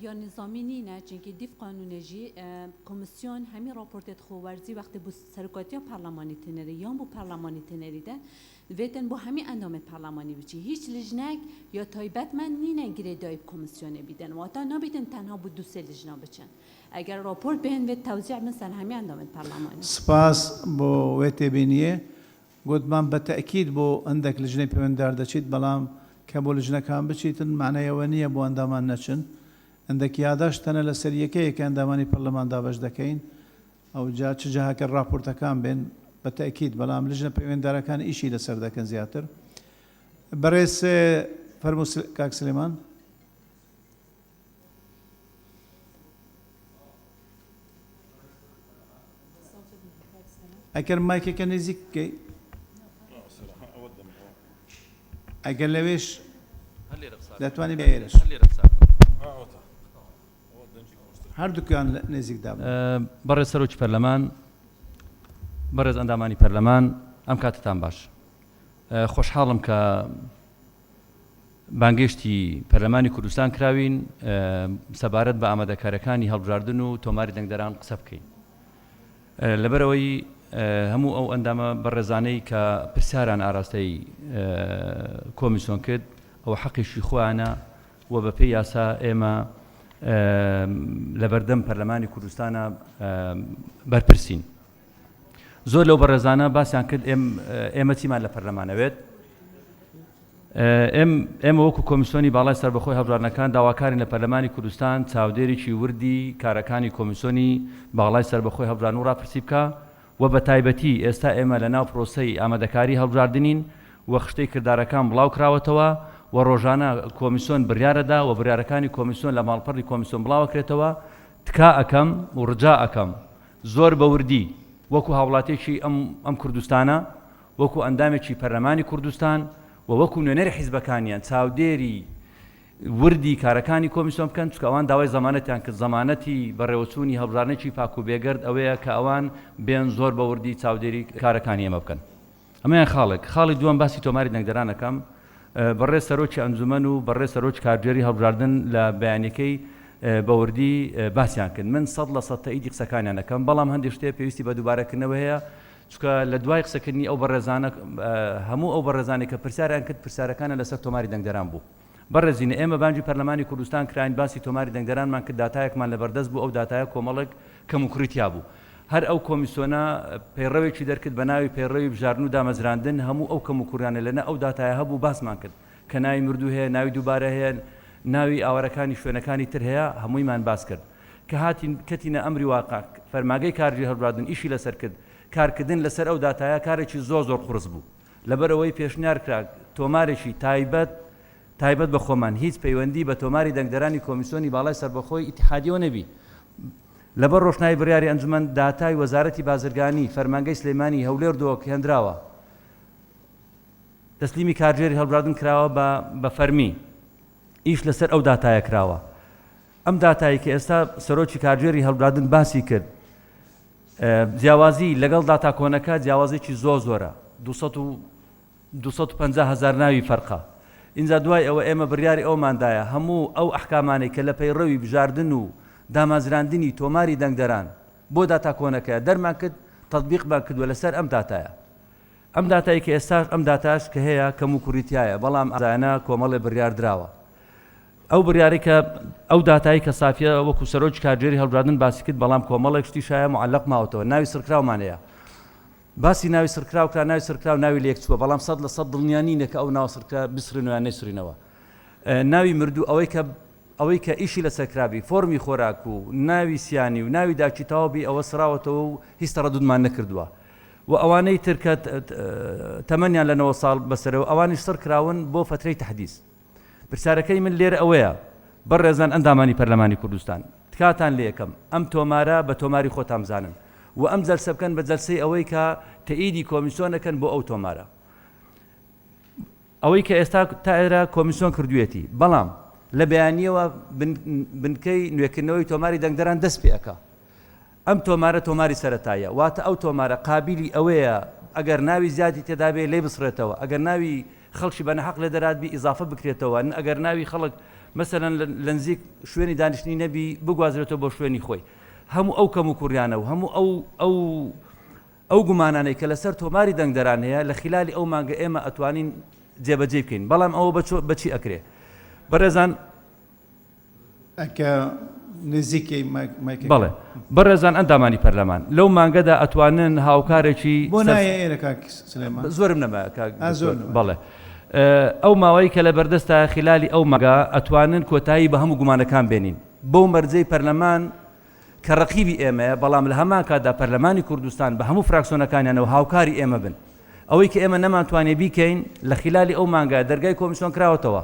Speaker 4: یا نیزامی نینە چونکی دیف قانونێ ژی کۆمسیۆن هەمی ڕاپۆرتێت خۆ وەرزی وەختی بۆ سەرۆکاتیا پەرلەمانی تنێری یان بۆ پەرلەمانی تنێری دە دڤێتن بۆ هەمی ئەندامێت پەرلەمانی بچی هیچ لژنەک یا تایبەتمەند نینە گرێدای کۆمسیۆنێ بیدەن واتا نابیتن تەنها بۆ دوو سێ لژنە بچن ئەگەر ڕاپۆرت بهێن ڤێت تەوزیع بن سەر هەمی ئەندامێت پەرلەمانی.
Speaker 1: سپاس بۆ وێ تێبینیێ. گۆتمان بە تەئکید بۆ هەندەک لجنەی پەیوەندیدار دەچیت بەڵام کە بۆ لجنەکان بچیتن مەعنای ئەوە نییە بۆ ئەندامان نەچن. هەندەک یاداشت تەنە لەسەر یەکەیە کە ئەندامانی پەرلەمان دابەش دەکەین. ئەوجا چ جاهەکە ڕاپۆرتەکان بێن بە تەئکید بەڵام لجنە پەیوەنددارەکان ئیشی لەسەر دەکەن زیاتر. بەڕێز فەرموو کاک سلێمان. ئەگەر مایکەکە نزیک بکەی. ئەگەر لەوێش دەتوانی بێ ئێرەش. هەردووکیان نزیک دابن.
Speaker 5: بەڕێز سەرۆکی پەرلەمان، بەڕێز ئەندامانی پەرلەمان، ئەم کاتەتان باش. خۆشحاڵم کە بانگێشتی پەرلەمانی کوردستان کراوین سەبارەت بە ئامادەکاریەکانی هەڵبژاردن و تۆماری دەنگدەران قسە بکەین. لەبەرئەوەی هەموو ئەو ئەندامە بەڕێزانەی کە پرسیاران ئاراستەی کۆمیسۆن کرد ئەوە حەقیشی خۆیانە و بەپێی یاسا ئێمە لەبەردەم پەرلەمانی کوردستانە بەرپرسین. زۆر لەو بەڕێزانە باسیان کرد ئێمە چیمان لە پەرلەمانەوێت. ئێمە وەکو کۆمیسیۆنی باڵای سەربەخۆی هەڵبژاردنەکان داواکارین لە پەرلەمانی کوردستان چاودێریی وردی کارەکانی کۆمیسیۆنی باڵای سەربەخۆی هەڵبژاردن و ڕاپرسی بکا و بە تایبەتی ئێستا ئێمە لە ناو پرۆسەی ئامادەکاری هەڵبژاردنین و خشتەی کردارەکان بڵاو کراوەتەوە و ڕۆژانە کۆمیسیۆن بڕیارەدا و بڕیارەکانی کۆمیسیۆن لە ماڵپەڕی کۆمیسیۆن بڵاوەکرێتەوە تکا ئەکەم و ڕجا ئەکەم زۆر بە وردی وەکو هاوڵاتیەکی ئەم ئەم کوردستانە وەکو ئەندامێکی پەرلەمانی کوردستان و وەکو نوێنەری حیزبەکانیان چاودێری وردی کارەکانی کۆمیسیۆن بکەن، چونکە ئەوان داوای زەمانەتیان کرد، زەمانەتی بەڕێوەچوونی هەڵبژاردنێکی پاک و بێگەرد ئەوەیە کە ئەوان بێن زۆر بە وردی چاودێری کارەکانی ئێمە بکەن. ئەمەیان خاڵێک. خاڵی دووەم باسی تۆماری دەنگدەران ئەکەم. بەڕێز سەرۆکی ئەنجومەن و بەڕێز سەرۆکی کارگێری هەڵبژاردن لە بەیانەکەی بە وردی باسیان کرد. من 100% تەئیدی قسەکانیان ئەکەم، بەڵام هەندێک شتێ پێویستی بە دووبارەکردنەوە هەیە، چونکە لە دوای قسەکردنی ئەو بەڕێزانە هەموو ئەو بەڕێزانەی کە پرسیاریان کرد پرسیارەکانیان لەسەر تۆماری دەنگدەران بوو. بەڕێزینە ئێمە بانگی پەرلەمانی کوردستان کراین باسی تۆماری دەنگدەرانمان کرد داتایەکمان لەبەردەست بوو ئەو داتایە کۆمەڵێک کەموکوڕی تیا بوو هەر ئەو کۆمیسۆنە پەیڕەوێکی دەرکرد بە ناوی پەیڕەوی بژاردن و دامەزراندن هەموو ئەو کەموکوڕیانە لەنە ئەو داتایە هەبوو باسمان کرد کە ناوی مردوو هەیە ناوی دووبارە هەیە ناوی ئاوارەکانی شوێنەکانی تر هەیە هەموویمان باس کرد کە هاتین کەتینە ئەمری واقع فەرمانگەی کارگێڕی هەڵبژاردن ئیشی لەسەر کرد کارکردن لەسەر ئەو داتایە کارێکی زۆر زۆر قوڕس بوو لەبەرئەوەی پێشنیار کرا تۆمارێکی تایبەت تایبەت بە خۆمان هیچ پەیوەندی بە تۆماری دەنگدەرانی کۆمیسیۆنی باڵای سەربەخۆی ئیتیحادیەوە نەبی لەبەر ڕۆشنایی بڕیاری ئەنجومەن داتای وەزارەتی بازرگانی فەرمانگەی سلێمانی هەولێر دهۆک هێنراوە تەسلیمی کارگێری هەڵبژاردن کراوە بە بە فەرمی ئیش لەسەر ئەو داتایە کراوە ئەم داتایەی کە ئێستا سەرۆکی کارگێری هەڵبژاردن باسی کرد جیاوازی لەگەڵ داتا کۆنەکە جیاوازێکی زۆر زۆرە 250 هزار ناوی فەرقە ئینجا دوای ئەوە ئێمە بڕیاری ئەوماندایە هەموو ئەو ئەحکامانەی کە لە پەیڕەوی بژاردن و دامازراندنی تۆماری دەنگدەران بۆ داتا کۆنەکەیە دەرمان کرد تەطبیقمان کردووە لەسەر ئەم داتایە ئەم داتای کە ئێستاش ئەم داتاش کە هەیە کەم و کوڕی تایە بەڵام ئازایانە کۆمەڵێ بڕیار دراوە ئەو بڕیارەی کە ئەو داتایی کە سافیە وەکو سەرۆکی کارگێری هەڵبژاردن باسی کرد بەڵام کۆمەڵێک شتیش هەیە معلق ماوەتەوە ناوی سڕکراومان هەیە باسی ناوی سڕکراو کرا ناوی سڕکراو ناوی لێک چووە بەڵام 100% دڵنیا نینە کە ئەو ناوە سڕکرا بسڕینەوە یان نەیسڕینەوە ناوی مردوو ئەوەی کە ئەوەی کە ئیشی لەسەر کرابی فۆرمی خۆراک و ناوی سیانی و ناوی داکی تەواو بی ئەوە سڕاوەتەوە و هیچ تەڕەدودمان نەکردووە و ئەوانەی تر کە تەمەنیان لە 90 ساڵ بەسەرەوە ئەوانیش سڕ کراون بۆ فەترەی تەحدیس پرسیارەکەی من لێرە ئەوەیە بەڕێزان ئەندامانی پەرلەمانی کوردستان تکاتان لێکەم ئەم تۆمارە بە تۆماری خۆتان بزانن و ئەم جەلسە بکەن بە جەلسەی ئەوەی کە تەئیدی کۆمیسیۆنەکەن بۆ ئەو تۆمارە ئەوەی کە ئێستا تا ئێرە کۆمیسیۆن کردوویەتی بەڵام لە بەیانیەوە بنکەی نوێکردنەوەی تۆماری دەنگدەران دەست پێ ئەکا ئەم تۆمارە تۆماری سەرەتاییە، واتە ئەو تۆمارە قابیلی ئەوەیە ئەگەر ناوی زیادی تێدابێ لێی بسڕێتەوە، ئەگەر ناوی خەڵکی بە ناحەق لێ دەراتبی ئیزافە بکرێتەوە، ئەگەر ناوی خەڵک مەسەلەن لە نزیک شوێنی دانیشتنی نەبی بگوازرێتەوە بۆ شوێنی خۆی. هەموو ئەو کەموکوڕیانە و هەموو ئەو ئەو ئەو گومانانەی کە لەسەر تۆماری دەنگدەران هەیە لە خیلالی ئەو مانگە ئێمە ئەتوانین جێبەجێی بکەین، بەڵام ئەوە بە چی ئەکرێ؟ بەڕێزان.
Speaker 1: ئەکە نزیکەی مایکەکە.
Speaker 5: بەڵێ بەڕێزان ئەندامانی پەرلەمان لەو مانگەدا ئەتوانن هاوکارێکی
Speaker 1: بۆ نایە ئێرە کاک سلێمان؟
Speaker 5: زۆرم نەمایە کاک دکتۆر. بەڵێ ئەو ماوەی کە لە بەردەستە خلالی ئەو مانگە ئەتوانن کۆتایی بە هەموو گومانەکان بێنین بەو مەرجەی پەرلەمان کە ڕەقیبی ئێمەیە، بەڵام لە هەمان کاتدا پەرلەمانی کوردستان بە هەموو فراکسۆنەکانیانەوە هاوکاری ئێمە بن. ئەوەی کە ئێمە نەمانتوانێ بیکەین لە خیلالی ئەو مانگە دەرگای کۆمیسۆن کراوەتەوە،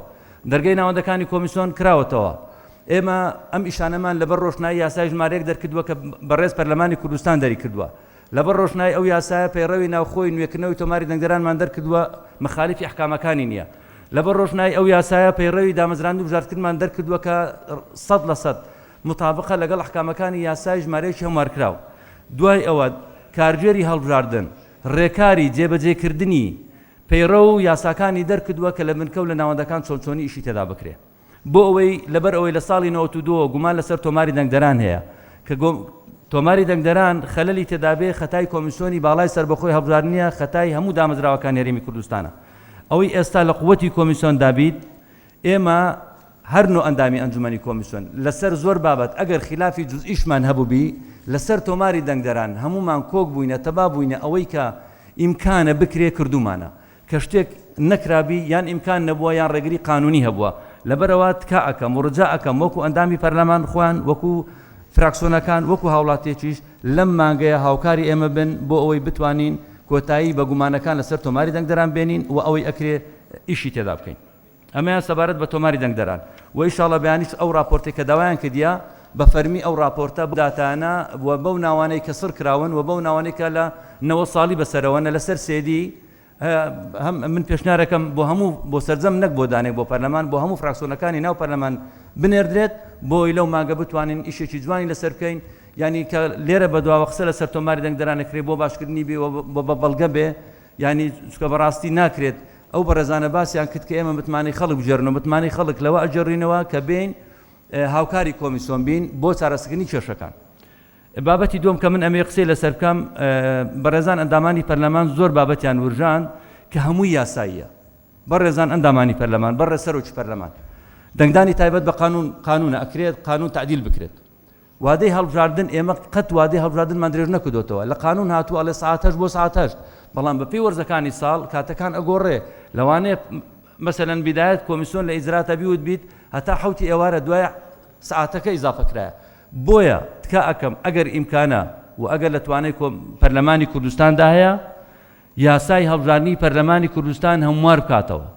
Speaker 5: دەرگای ناوەندەکانی کۆمیسۆن کراوەتەوە. ئێمە ئەم ئیشانەمان لەبەر ڕۆشنایی یاسای ژمارە یەک دەرکردووە کە بەڕێز پەرلەمانی کوردستان دەریکردووە. لەبەر ڕۆشنایی ئەو یاسایە پەیڕەوی ناوخۆی نوێکردنەوەی تۆماری دەنگدەرانمان دەرکردووە، مخالفی ئەحکامەکانی نییە. لەبەر ڕۆشنایی ئەو یاسایە پەیڕەوی دامەزراندن و بژاردکردنمان دەرکردووە کە 100% متابقە لەگەڵ ئەحکامەکانی یاسای ژمارەیەکی هەموارکراو. دوای ئەوە کارگێری هەڵبژاردن ڕێکاری جێبەجێکردنی پەیڕەو و یاساکانی دەرکردووە کە لە بنکە و لە ناوەندەکان چۆن چۆنی ئیشی تێدا بکرێ. بۆ ئەوەی لەبەر ئەوەی لە ساڵی 92 ەوە گومان لەسەر تۆماری دەنگدەران هەیە کە تۆماری دەنگدەران خەلەلی تێدابێ خەتای کۆمیسیۆنی باڵای سەربەخۆی هەڵبژاردن نییە خەتای هەموو دامەزراوەکانی هەرێمی کوردستانە ئەوەی ئێستا لە قوتی کۆمیسیۆندا بیت ئێمە هەر نۆ ئەندامی ئەنجومەنی کۆمیسیۆن لەسەر زۆر بابەت ئەگەر خیلافی جوزئیشمان هەبووبی لەسەر تۆماری دەنگدەران هەموومان کۆک بووینە تەبا بووینە ئەوەی کە ئیمکانە بکرێ کردوومانە کە شتێک نەکرابی یان ئیمکان نەبووە یان ڕێگری قانونی هەبووە لەبەرئەوە تکا ئەکەم و ڕجا ئەکەم وەکو ئەندامی پەرلەمان خۆیان وەکو فراکسۆنەکان وەکو هاوڵاتیەکیش لەم مانگەیە هاوکاری ئێمە بن بۆ ئەوەی بتوانین کۆتایی بە گومانەکان لەسەر تۆماری دەنگدەران بێنین و ئەوەی ئەکرێ ئیشی تێدا بکەین. ئەمەیان سەبارەت بە تۆماری دەنگدەران و ئیشاڵا بەیانیش ئەو ڕاپۆرتەی کە داوایان کردیە بە فەرمی ئەو ڕاپۆرتە بەو داتایانە و بەو ناوانەی کە سڕ کراون و بەو ناوانەی کە لە 90 ساڵی بەسەرەوەنە لەسەر سێدی هەم من پێشنیارەکەم بۆ هەموو بۆ سەرجەم نەک بۆ دانێک بۆ پەرلەمان بۆ هەموو فراکسۆنەکانی ناو پەرلەمان بنێردرێت بۆی لەو مانگە بتوانین ئیشێکی جوانی لەسەر بکەین یعنی کە لێرە بەدواوە قسە لەسەر تۆماری دەنگدەران نەکرێت بۆ باشکردنی بێ و بە بەڵگە بێ یانی چونکە بەڕاستی ناکرێت ئەو بەڕێزانە باسیان کرد کە ئێمە متمانەی خەڵک بگێڕنەوە متمانەی خەڵک لەوە ئەگێڕینەوە کە بێین هاوکاری کۆمیسۆن بین بۆ چارەسەکردنی کێشەکان. بابەتی دووەم کە من ئەمەوێ قسەی لەسەر بکەم بەڕێزان ئەندامانی پەرلەمان زۆر بابەتیان ورژاند کە هەمووی یاساییە بەڕێزان ئەندامانی پەرلەمان بەڕێز سەرۆکی پەرلەمان دەنگدانی تایبەت بە قانون قانونە ئەکرێت قانون تعدیل بکرێت وادەی هەڵبژاردن ئێمە قەت وادەی هەڵبژاردنمان درێژ نەکردۆتەوە لە قانون هاتووە ئەڵێ سەعات هەشت بۆ سەعات هەشت بەڵام بەپێی وەرزەکانی ساڵ کاتەکان ئەگۆڕێ لەوانەیە مەسەلەن بیدایەت کۆمیسیۆن لە ئیجراتە بیوت بیت هەتا حەوتی ئێوارە دوای سەعاتەکە ئیزافە کرایە بۆیە تکا ئەکەم ئەگەر ئیمکانە و ئەگەر لە توانای پەرلەمانی کوردستاندا هەیە یاسای هەڵبژاردنی پەرلەمانی کوردستان هەموار بکاتەوە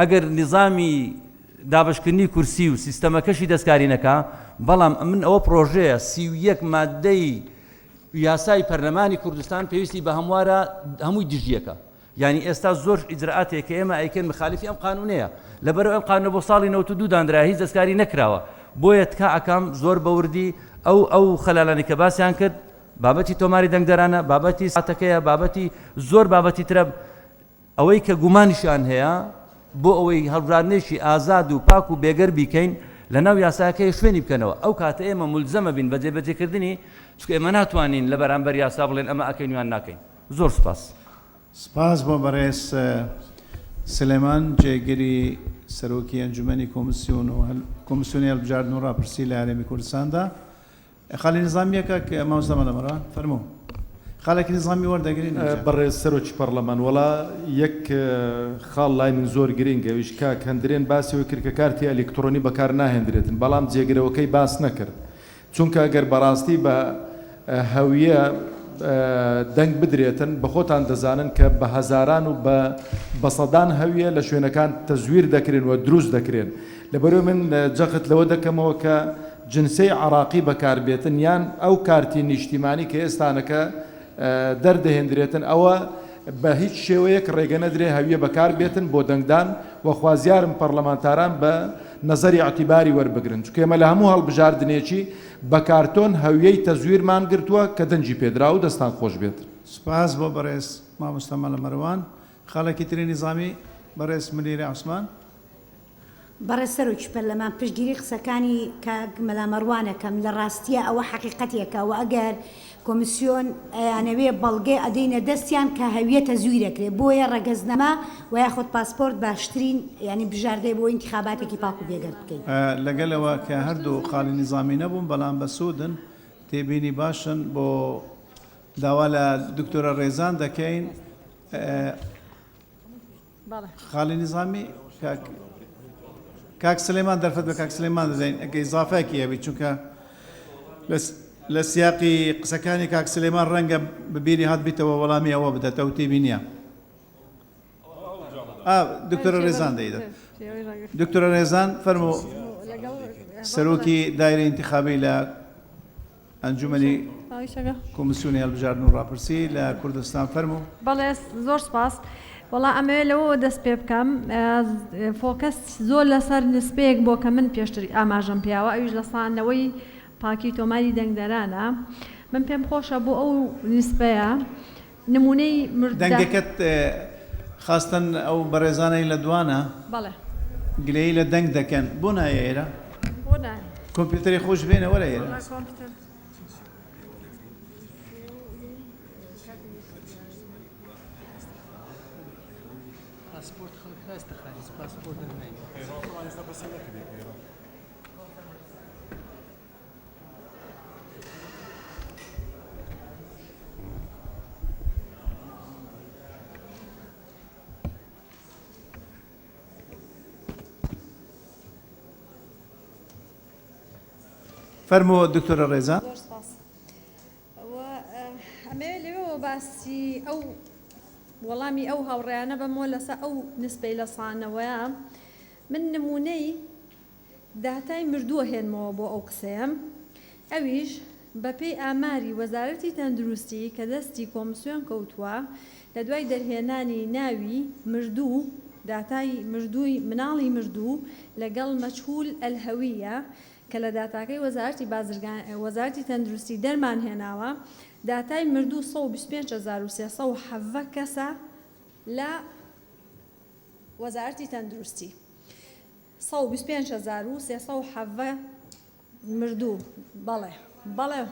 Speaker 5: ئەگەر نیزامی دابەشکردنی کورسی و سیستەمەکەشی دەستکاری نەکا، بەڵام من ئەوە پرۆژەیە 31 مادەی یاسای پەرلەمانی کوردستان پێویستی بە هەموارە هەمووی دژیەکە یعنی ئێستا زۆر ئیجرائاتێک کە ئێمە ئەیکەین مخالفی ئەم قانونەیە لەبەرئەوە ئەم قانونە بۆ ساڵی 92 دانرا هیچ دەستکاری نەکراوە بۆیە تکا ئەکەم زۆر بەوردی ئەو ئەو خەلالانی کە باسیان کرد بابەتی تۆماری دەنگدەرانە بابەتی ساتەکەیە بابەتی زۆر بابەتی ترە ئەوەی کە گومانیشیان هەیە بۆ ئەوەی هەڵبژاردنێکی ئازاد و پاک و بێگەر بیکەین لە ناو یاساکەی شوێنی بکەنەوە ئەو کاتە ئێمە مولزەمە بین بە جێبەجێکردنی چونکە ئێمە ناتوانین لە بەرامبەر یاسا بڵێن ئەمە ئەکەین یان ناکەین زۆر سوپاس.
Speaker 1: سپاس بۆ بەڕێز سلێمان جێگری سەرۆکی ئەنجومەنی کۆمسیۆن و کۆمسیۆنی هەڵبژاردن و ڕاپرسی لە هەرێمی کوردستاندا. خاڵی نیزامیە کاک مامۆستا مەلا مەروان فەرموو خاڵێکی نیزامی وەردەگرین ئینجا.
Speaker 6: بەڕێز سەرۆکی پەڕلەمان وەڵا یەک خاڵ لای من زۆر گرنگە ئەویش کاک هەندرێن باسی ئەوەی کرد کە کارتی ئەلیکتڕۆنی بەکار ناهێندرێتن بەڵام جێگرەوەکەی باس نەکرد چونکە گەر بەڕاستی بە هەویە دەنگ بدرێتن بەخۆتان دەزانن کە بە هەزاران و بە بە سەدان هەویە لە شوێنەکان تەزویر دەکرێن و دروست دەکرێن لەبەرئەوەی من جەخت لەوە دەکەمەوە کە جنسەی عراقی بەکاربێتن یان ئەو کارتی نیشتیمانی کە ئێستانەکە دەردەهێندرێتن ئەوە بە هیچ شێوەیەک ڕێگە نەدرێ هەویە بەکار بێتن بۆ دەنگدان و خوازیارم پەڕلەمانتاران بە نەزەری ئیعتیباری وەربگرن چونکە ئێمە لە هەموو هەڵبژاردنێکی بە کارتۆن هەویەی تەزویرمان گرتووە کە دەنگی پێدرا و دەستان خۆش بێت.
Speaker 1: سوپاس بۆ بەڕێز مامۆستا مەلا مەروان. خاڵێکی تری نیزامی بەڕێز منیرە عوسمان.
Speaker 7: بەڕێز سەرۆکی پەرلەمان پشتگیری قسەکانی کاک مەلا مەروان ئەکەم لە ڕاستیا ئەوە حەقیقەتێکە وە ئەگەر کۆمیسیۆن ئەیانەوێ بەڵگەی ئەدەینە دەستیان کە هەویە تەزویر ئەکرێ بۆیە ڕەگەزنامە وە یاخود پاسپۆرت باشترین یانی بژاردەیە بۆ ئینتیخاباتێکی پاک و بێگەرد بکەین.
Speaker 1: لەگەل ئەوە کە هەردوو خاڵی نیزامی نەبوون بەڵام بەسوودن تێبینی باشن بۆ داوا لە دکتۆرە ڕێزان دەکەین. خاڵی نیزامی کاک کاک سلێمان دەرفەت بە کاک سلێمان دەدەین ئەگە ئیزافەیەکی هەبی چونکە لە سیاقی قسەکانی کاک سلێمان ڕەنگە ببیری هات بیتەوە وەڵامی ئەوە بدەتەوە تێبی نییە دکتۆرە ڕێزان دەیدات دکتۆرە ڕێزان فەرمو سەرۆکی دایرە ئینتخابی لە ئەنجومەنی کۆمیسیۆنی هەڵبژاردن و ڕاپرسی لە کوردستان فەرموو.
Speaker 8: بەڵێ زۆر سپاس. وەڵا ئەمەوێ لەوەوە دەست پێ بکەم فۆکەس زۆر لەسەر نسبەیەک بۆ کە من پێشتر ئاماژەم پیاوە ئەویش لە سانەوەی پاکی تۆماری دەنگدەرانە من پێم خۆشە بۆ ئەو نسبەیە نمونەی مرد
Speaker 1: دەنگەکەت خاستەن ئەو بەڕێزانەی لە دوانە
Speaker 8: بەڵێ.
Speaker 1: گلەیی لە دەنگ دەکەن بۆ نایە ئێرە؟
Speaker 8: بۆ نایە؟
Speaker 1: کۆمپیوتەری خۆش بێنە وەرە ئێرە.
Speaker 8: وەڵا کۆمپیوتەر.
Speaker 1: فەرموو دکتۆرە ڕێزان.
Speaker 8: زۆر سپاس. ئەمەوێ لەوێوە باسی ئەو وەڵامی ئەو هاوڕێیانە بەمەوە لەسەر ئەو نسبەی لە سانەوەیە من نمونەی داتای مردووە هێنمەوە بۆ ئەو قسەیەم، ئەویش بەپێی ئاماری وەزارەتی تەندروستی کە دەستی کۆمسیۆن کەوتووە لە دوای دەرهێنانی ناوی مردوو داتای مردووی مناڵی مردوو لەگەڵ مجهول الهویە کە لە داتاکەی وەزارەتی بازرگان وەزارەتی تەندروستی دەرمان هێناوە داتای مردوو 125317 کەسە لە وەزارەتی تەندروستی. 125317 مردوو بەڵێ بەڵێ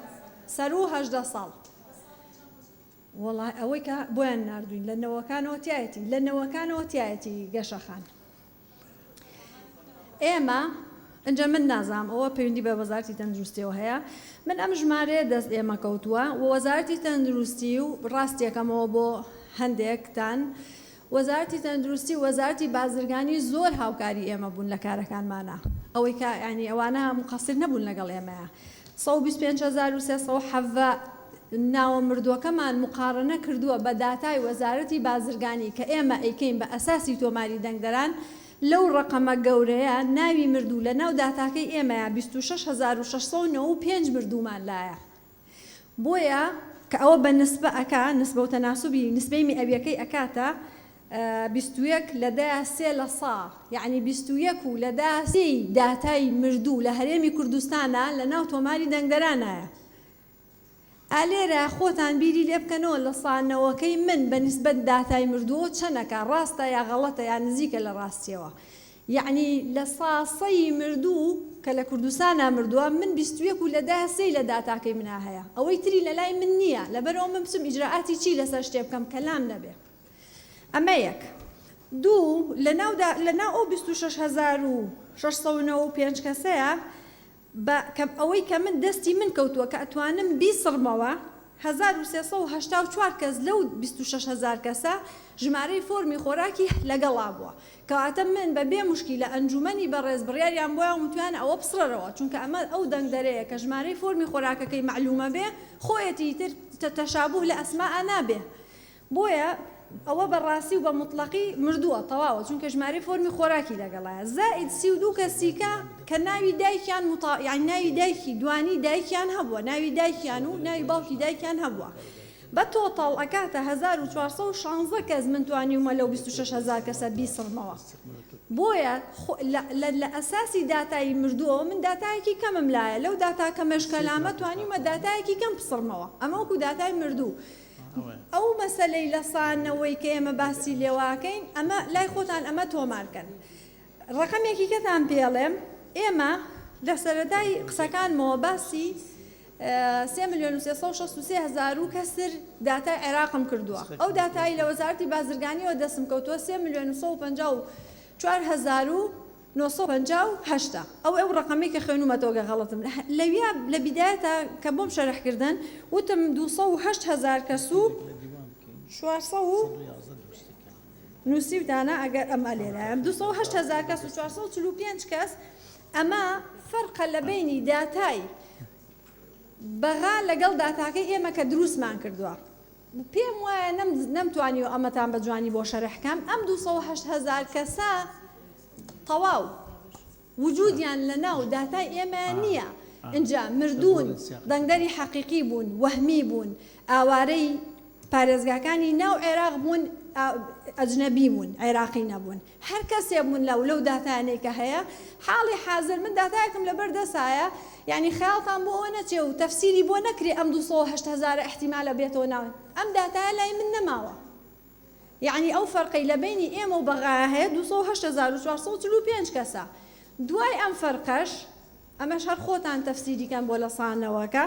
Speaker 8: سەروو 18 ساڵ وەڵا ئەوەی کە بۆیان ناردوین لە نەوەکانەوە تایەتی لە نەوەکانەوە تایەتی گەشەخان ئێمە ئەجا من نازانم ئەوە پەیوەندی بە وەزارەتی تەندروستیەوە هەیە من ئەم ژمارەیە دەست ئێمە کەوتووە و وەزارەتی تەندروستی و ڕاستیەکەمەوە بۆ هەندێکتان وەزارەتی تەندروستی و وەزارەتی بازرگانی زۆر هاوکاری ئێمە بوون لە کارەکانمانا ئەوەی کە یانی ئەوانە موقەسیر نەبوون لەگەڵ ئێمەیا 125317 ناوە مردووەکەمان موقارەنە کردووە بە داتای وەزارەتی بازرگانی کە ئێمە ئەیکەین بە ئەساسی تۆماری دەنگدەران لەو ڕەقەمە گەورەیە ناوی مردوو لە ناو داتاکەی ئێمەیا 26695 مردوومان لایە بۆیە کە ئەوە بە نسبە ئەکا، نسبە و تەناسوبی نسبەی میئەویەکەی ئەکاتە 21 لە دەیا سێ لە سا، یەعنی 21 و لە دەیا سێی داتای مردوو لە هەرێمی کوردستانا لە ناو تۆماری دەنگدەرانایە. ئا لێرە خۆتان بیری لێ بکەنەوە لە سا نەوەکەی من بە نیسبەت داتای مردووەوە چەنەکە، ڕاستە یا غەڵەتە یا نزیکە لە ڕاستیەوە. یەعنی لە سا سەی مردوو کە لە کوردستانا مردووە من 21 و لە دە سێی لە داتاکەی منا هەیە ئەوەی تری لە لای من نییە لەبەرئەوە من بچم ئیجرائاتی چی لەسەر شتێ بکەم کە لام نەبێ ئەمە یەک دوو لە ناو دا لە ناو ئەو 26695 کەسەیە بە کە ئەوەی کە من دەستی من کەوتووە کە ئەتوانم بیسڕمەوە 1384 کەس لەو 26 هەزار کەسە ژمارەی فۆرمی خۆراکی لەگەڵا بووە کەواتە من بە بێ موشکیلە ئەنجومەنی بەڕێز بڕیاریان بۆیان وتویانە ئەوە بسڕەرەوە چونکە ئەمە ئەو دەنگدەرەیە کە ژمارەی فۆرمی خۆراکەکەی مەعلومە بێ خۆیەتی ئیتر تەشابوه لە ئەسماء نابێ بۆیە ئەوە بە ڕاستی و بە موتڵەقی مردووە تەواوە چونکە ژمارەی فۆرمی خۆراکی لەگەڵایە زائید 32 کەسیکە کە ناوی دایکیان مطا یانی ناوی دایکی دوانی دایکیان هەبووە ناوی دایکیان و ناوی باوکی دایکیان هەبووە بە تۆتاڵ ئەکاتە 1416 کەس من توانیومە لەو 26 هەزار کەسە بیسڕمەوە بۆیە لە ئەساسی داتای مردووەوە من داتایەکی کەمم لایە لەو داتا کەمەش کەلامە توانیومە داتایەکی کەم بسڕمەوە ئەمە وەکو داتای مردوو ئەو مەسەلەی لە سانەوەی کە ئێمە باسی لێواکەین ئەمە لای خۆتان ئەمە تۆمارکەن ڕەقەمێکی کەتان پێڵێم ئێمە لە سەرەتای قسەکانمەوە باسی سێ ملیۆن و 363 هەزار و کەسر داتای عێراقم کردووە ئەو داتایی لە وەزارەتی بازرگانیەوە دەستم کەوتووە سێ ملیۆن و 154 هەزار و 958 ئەو ئەو ڕەقەمەی کە خوێنومەتەوە گەر غەڵەتم لەویا لە بیدایەتا کە بۆم شەرح کردن وتم 208 هەزار کەس و 400 و نووسیوتانە ئەگەر ئەمە لێرایە 208 هەزار کەس و 445 کەس ئەمە فەرقە لە بەینی داتای بەغا لەگەڵ داتاکەی ئێمە کە دروستمان کردووە پێم وایە نەم نەمتوانیوە ئەمەتان بە جوانی بۆ شەرح کەم ئەم 208 هەزار کەسە تەواو وجودیان لە ناو داتای ئێمە نییە ئینجا مردوون دەنگدەری حەقیقی بوون وەهمی بوون ئاوارەی پارێزگاکانی ناو عێراق بوون. ئەجنەبی بوون عێراقی نەبوون هەر کەسێ بوون لەو لەو داتایانەی کە هەیە حاڵی حازر من داتایەکم لەبەر دەسایە یانی خەیاڵتان بۆ ئەوە نەچێ و تەفسیری بۆ نەکرێ ئەم 208 هەزارە ئیحتیمالە بێتەوە ناو ئەم داتایە لای من نەماوە یەعنی ئەو فەرقەی لە بەینی ئێمە و بەغایا هەیە 208445 کەسە دوای ئەم فەرقەش ئەمەش هەر خۆتان تەفسیری کەن بۆ لە سانەوەکە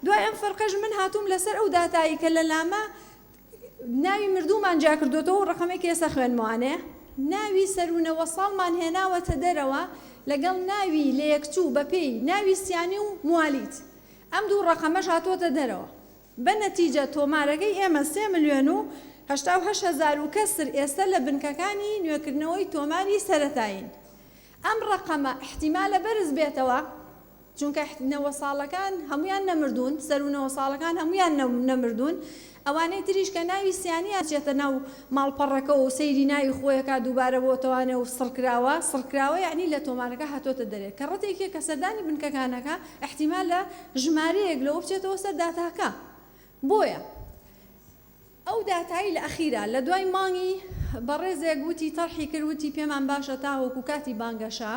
Speaker 8: دوای ئەم فەرقەش من هاتووم لەسەر ئەو داتایی کە لە لامە ناوی مردوومان جیا کردۆتەوە و ڕەقەمێکی ئێستا خوێنمەوانێ ناوی سەروو نەوە ساڵمان هێناوەتە دەرەوە لەگەڵ ناوی لەیەکچوو بەپێی ناوی سیانی و موالید ئەم دوو ڕەقەمەش هاتووەتە دەرەوە بە نەتیجە تۆمارەکەی ئێمە سێ ملیۆن و 88 هەزار و کەسر ئێستا لە بنکەکانی نوێکردنەوەی تۆماری سەرەتایین ئەم ڕەقەمە ئیحتیمالە بەرز بێتەوە چونکە نەوە ساڵەکان هەموویان نەمردوون، سەروو نەوە ساڵەکان هەموویان نەمردوون، ئەوانەی تریش کە ناوی سیانیان چێتە ناو ماڵپەڕەکەوە و سەیری ناوی خۆیەکا دووبارە بۆتەوانێ و سڕکراوە، سڕکراوە یەعنی لە تۆمارەکە هاتۆتە دەرێ، کەڕەتێکیە کە سەردانی بنکەکانەکا ئیحتیمالە ژمارەیەک لەوە بچێتەوە سەر داتاکە بۆیە ئەو داتایی لە ئەخیرا لە دوای مانگی بەڕێزێک وتی تەرحی کرد وتی پێمان باشە تاوەکو کاتی بانگەشە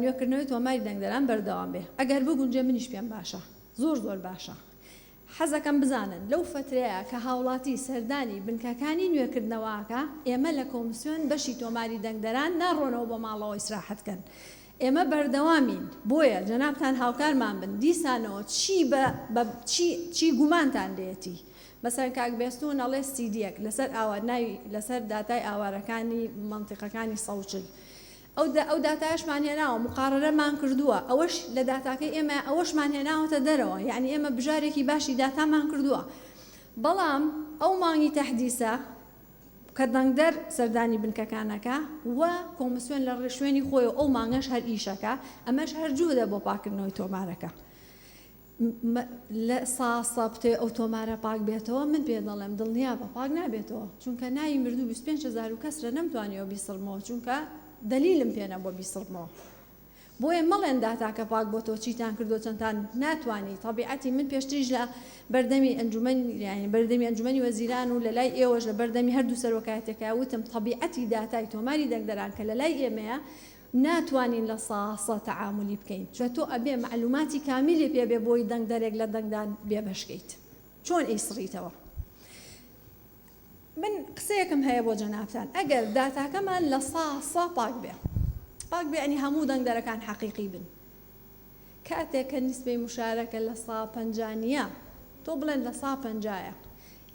Speaker 8: نوێکردنەوەی تۆماری دەنگدەران بەردەوام بێ ئەگەر بگونجێ منیش پێم باشە زۆر زۆر باشە حەزەکەم بزانن لەو فەترەیە کە هاوڵاتی سەردانی بنکەکانی نوێکردنەوە ئەکا ئێمە لە کۆمسیۆن بەشی تۆماری دەنگدەران ناڕۆنەوە بۆ ماڵەوە ئیسراحەت کەن ئێمە بەردەوامین بۆیە جەنابتان هاوکارمان بن دیسانەوە چی بە بە چی چی گومانتان لێیەتی مەسەلەن کاک بێستوون ئەڵێ سیدیەک لەسەر ئاوا ناوی لەسەر داتای ئاوارەکانی مەنتیقەکانی 140 ئەو ئەو داتایەشمان هێناوە مقارەرەمان کردووە ئەوەش لە داتاکەی ئێمە ئەوەشمان هێناوەتە دەرەوە یعنی ئێمە بژارێکی باشی داتامان کردووە بەڵام ئەو مانگی تەحدیسە کە دەنگدەر سەردانی بنکەکان ئەکا و کۆمسیۆن لە شوێنی خۆی و ئەو مانگەش هەر ئیشەکا ئەمەش هەر جوهدە بۆ پاکردنەوەی تۆمارەکە لە ساسە بتەوێ ئەو تۆمارە پاک بێتەوە من پێ دەڵێم دڵنیابە پاک نابێتەوە چونکە ناوی مردوو 25 هەزار و کەسرە نەمتوانیەوە بیسڕمەوە چونکە دەلیلم پێ نەبووە بیسڕمەوە بۆیە مەڵێن داتاکە پاک بۆتەوە چیتان کردوە چەندتان ناتوانی تەبیعەتی من پێشتریش لە بەردەمی ئەنجومەنی یانی بەردەمی ئەنجومەنی وەزیران و لەلای ئێوەش لە بەردەمی هەردوو سەرۆکایەتەکە وتم تەبیعەتی داتای تۆماری دەنگدەران کە لەلای ئێمەیە ناتوانین لە ساسە تەعامولی بکەین چونکە تۆ ئەبێ مەعلوماتی کامیلی پێ بێ بۆی دەنگدەرێک لە دەنگدان بێبەشکەیت چۆن ئەیسڕیتەوە من قسەیەکم هەیە بۆ جەنابتان ئەگەر داتاکەمان لە سا سا پاک بێ پاک بێ یانی هەموو دەنگدەرەکان حەقیقی بن کاتێک کە نیسبەی مشارەکە لە سا پەنجا نییە تۆ بڵێن لە سا پەنجایە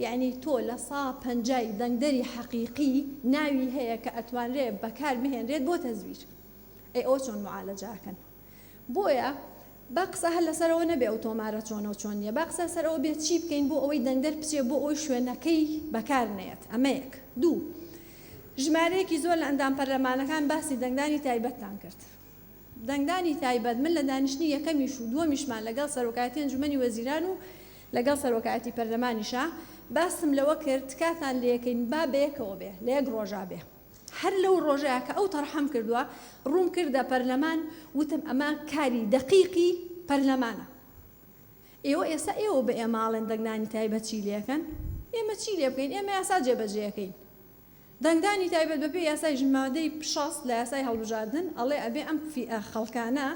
Speaker 8: یعنی تۆ لە سا پەنجای دەنگدەری حەقیقی ناوی هەیە کە ئەتوانرێ بەکار بهێنرێت بۆ تەزویر ئەی ئەوە چۆن معالەجە ئەکەن بۆیە با قسە هەر لەسەر ئەوە نەبێ ئەو تۆمارە چۆنە و چۆن نییە، با قسە لەسەر ئەوە بێت چی بکەین بۆ ئەوەی دەنگدەر بچێ بۆ ئەوەی شوێنەکەی بەکار نەیەت، ئەمە یەک. دوو، ژمارەیەکی زۆر لە ئەندام پەرلەمانەکان باسی دەنگدانی تایبەتتان کرد. دەنگدانی تایبەت من لە دانیشتنی یەکەمیش و دووەمیشمان لەگەڵ سەرۆکایەتی ئەنجومەنی وەزیران و لەگەڵ سەرۆکایەتی پەرلەمانیشا باسم لەوە کرد تکاتان لێکەین با بەیەکەوە بێ لە یەک ڕۆژا بێ. هەر لەو ڕۆژەیا کە ئەو تەرحەم کردوە ڕووم کردە پەرلەمان وتم ئەمە کاری دەقیقی پەرلەمانە ئێوە ئێستا ئێوە بە ئێمە ئەڵێن دەنگدانی تایبەت چی لێکەن ئێمە چی لێ بکەین ئێمە یاسا جێبەجێ ئەکەین دەنگدانی تایبەت بەپێی یاسای مادەی 60 لە یاسای هەڵبژاردن ئەڵێ ئەبێ ئەم فیئە خەڵکانە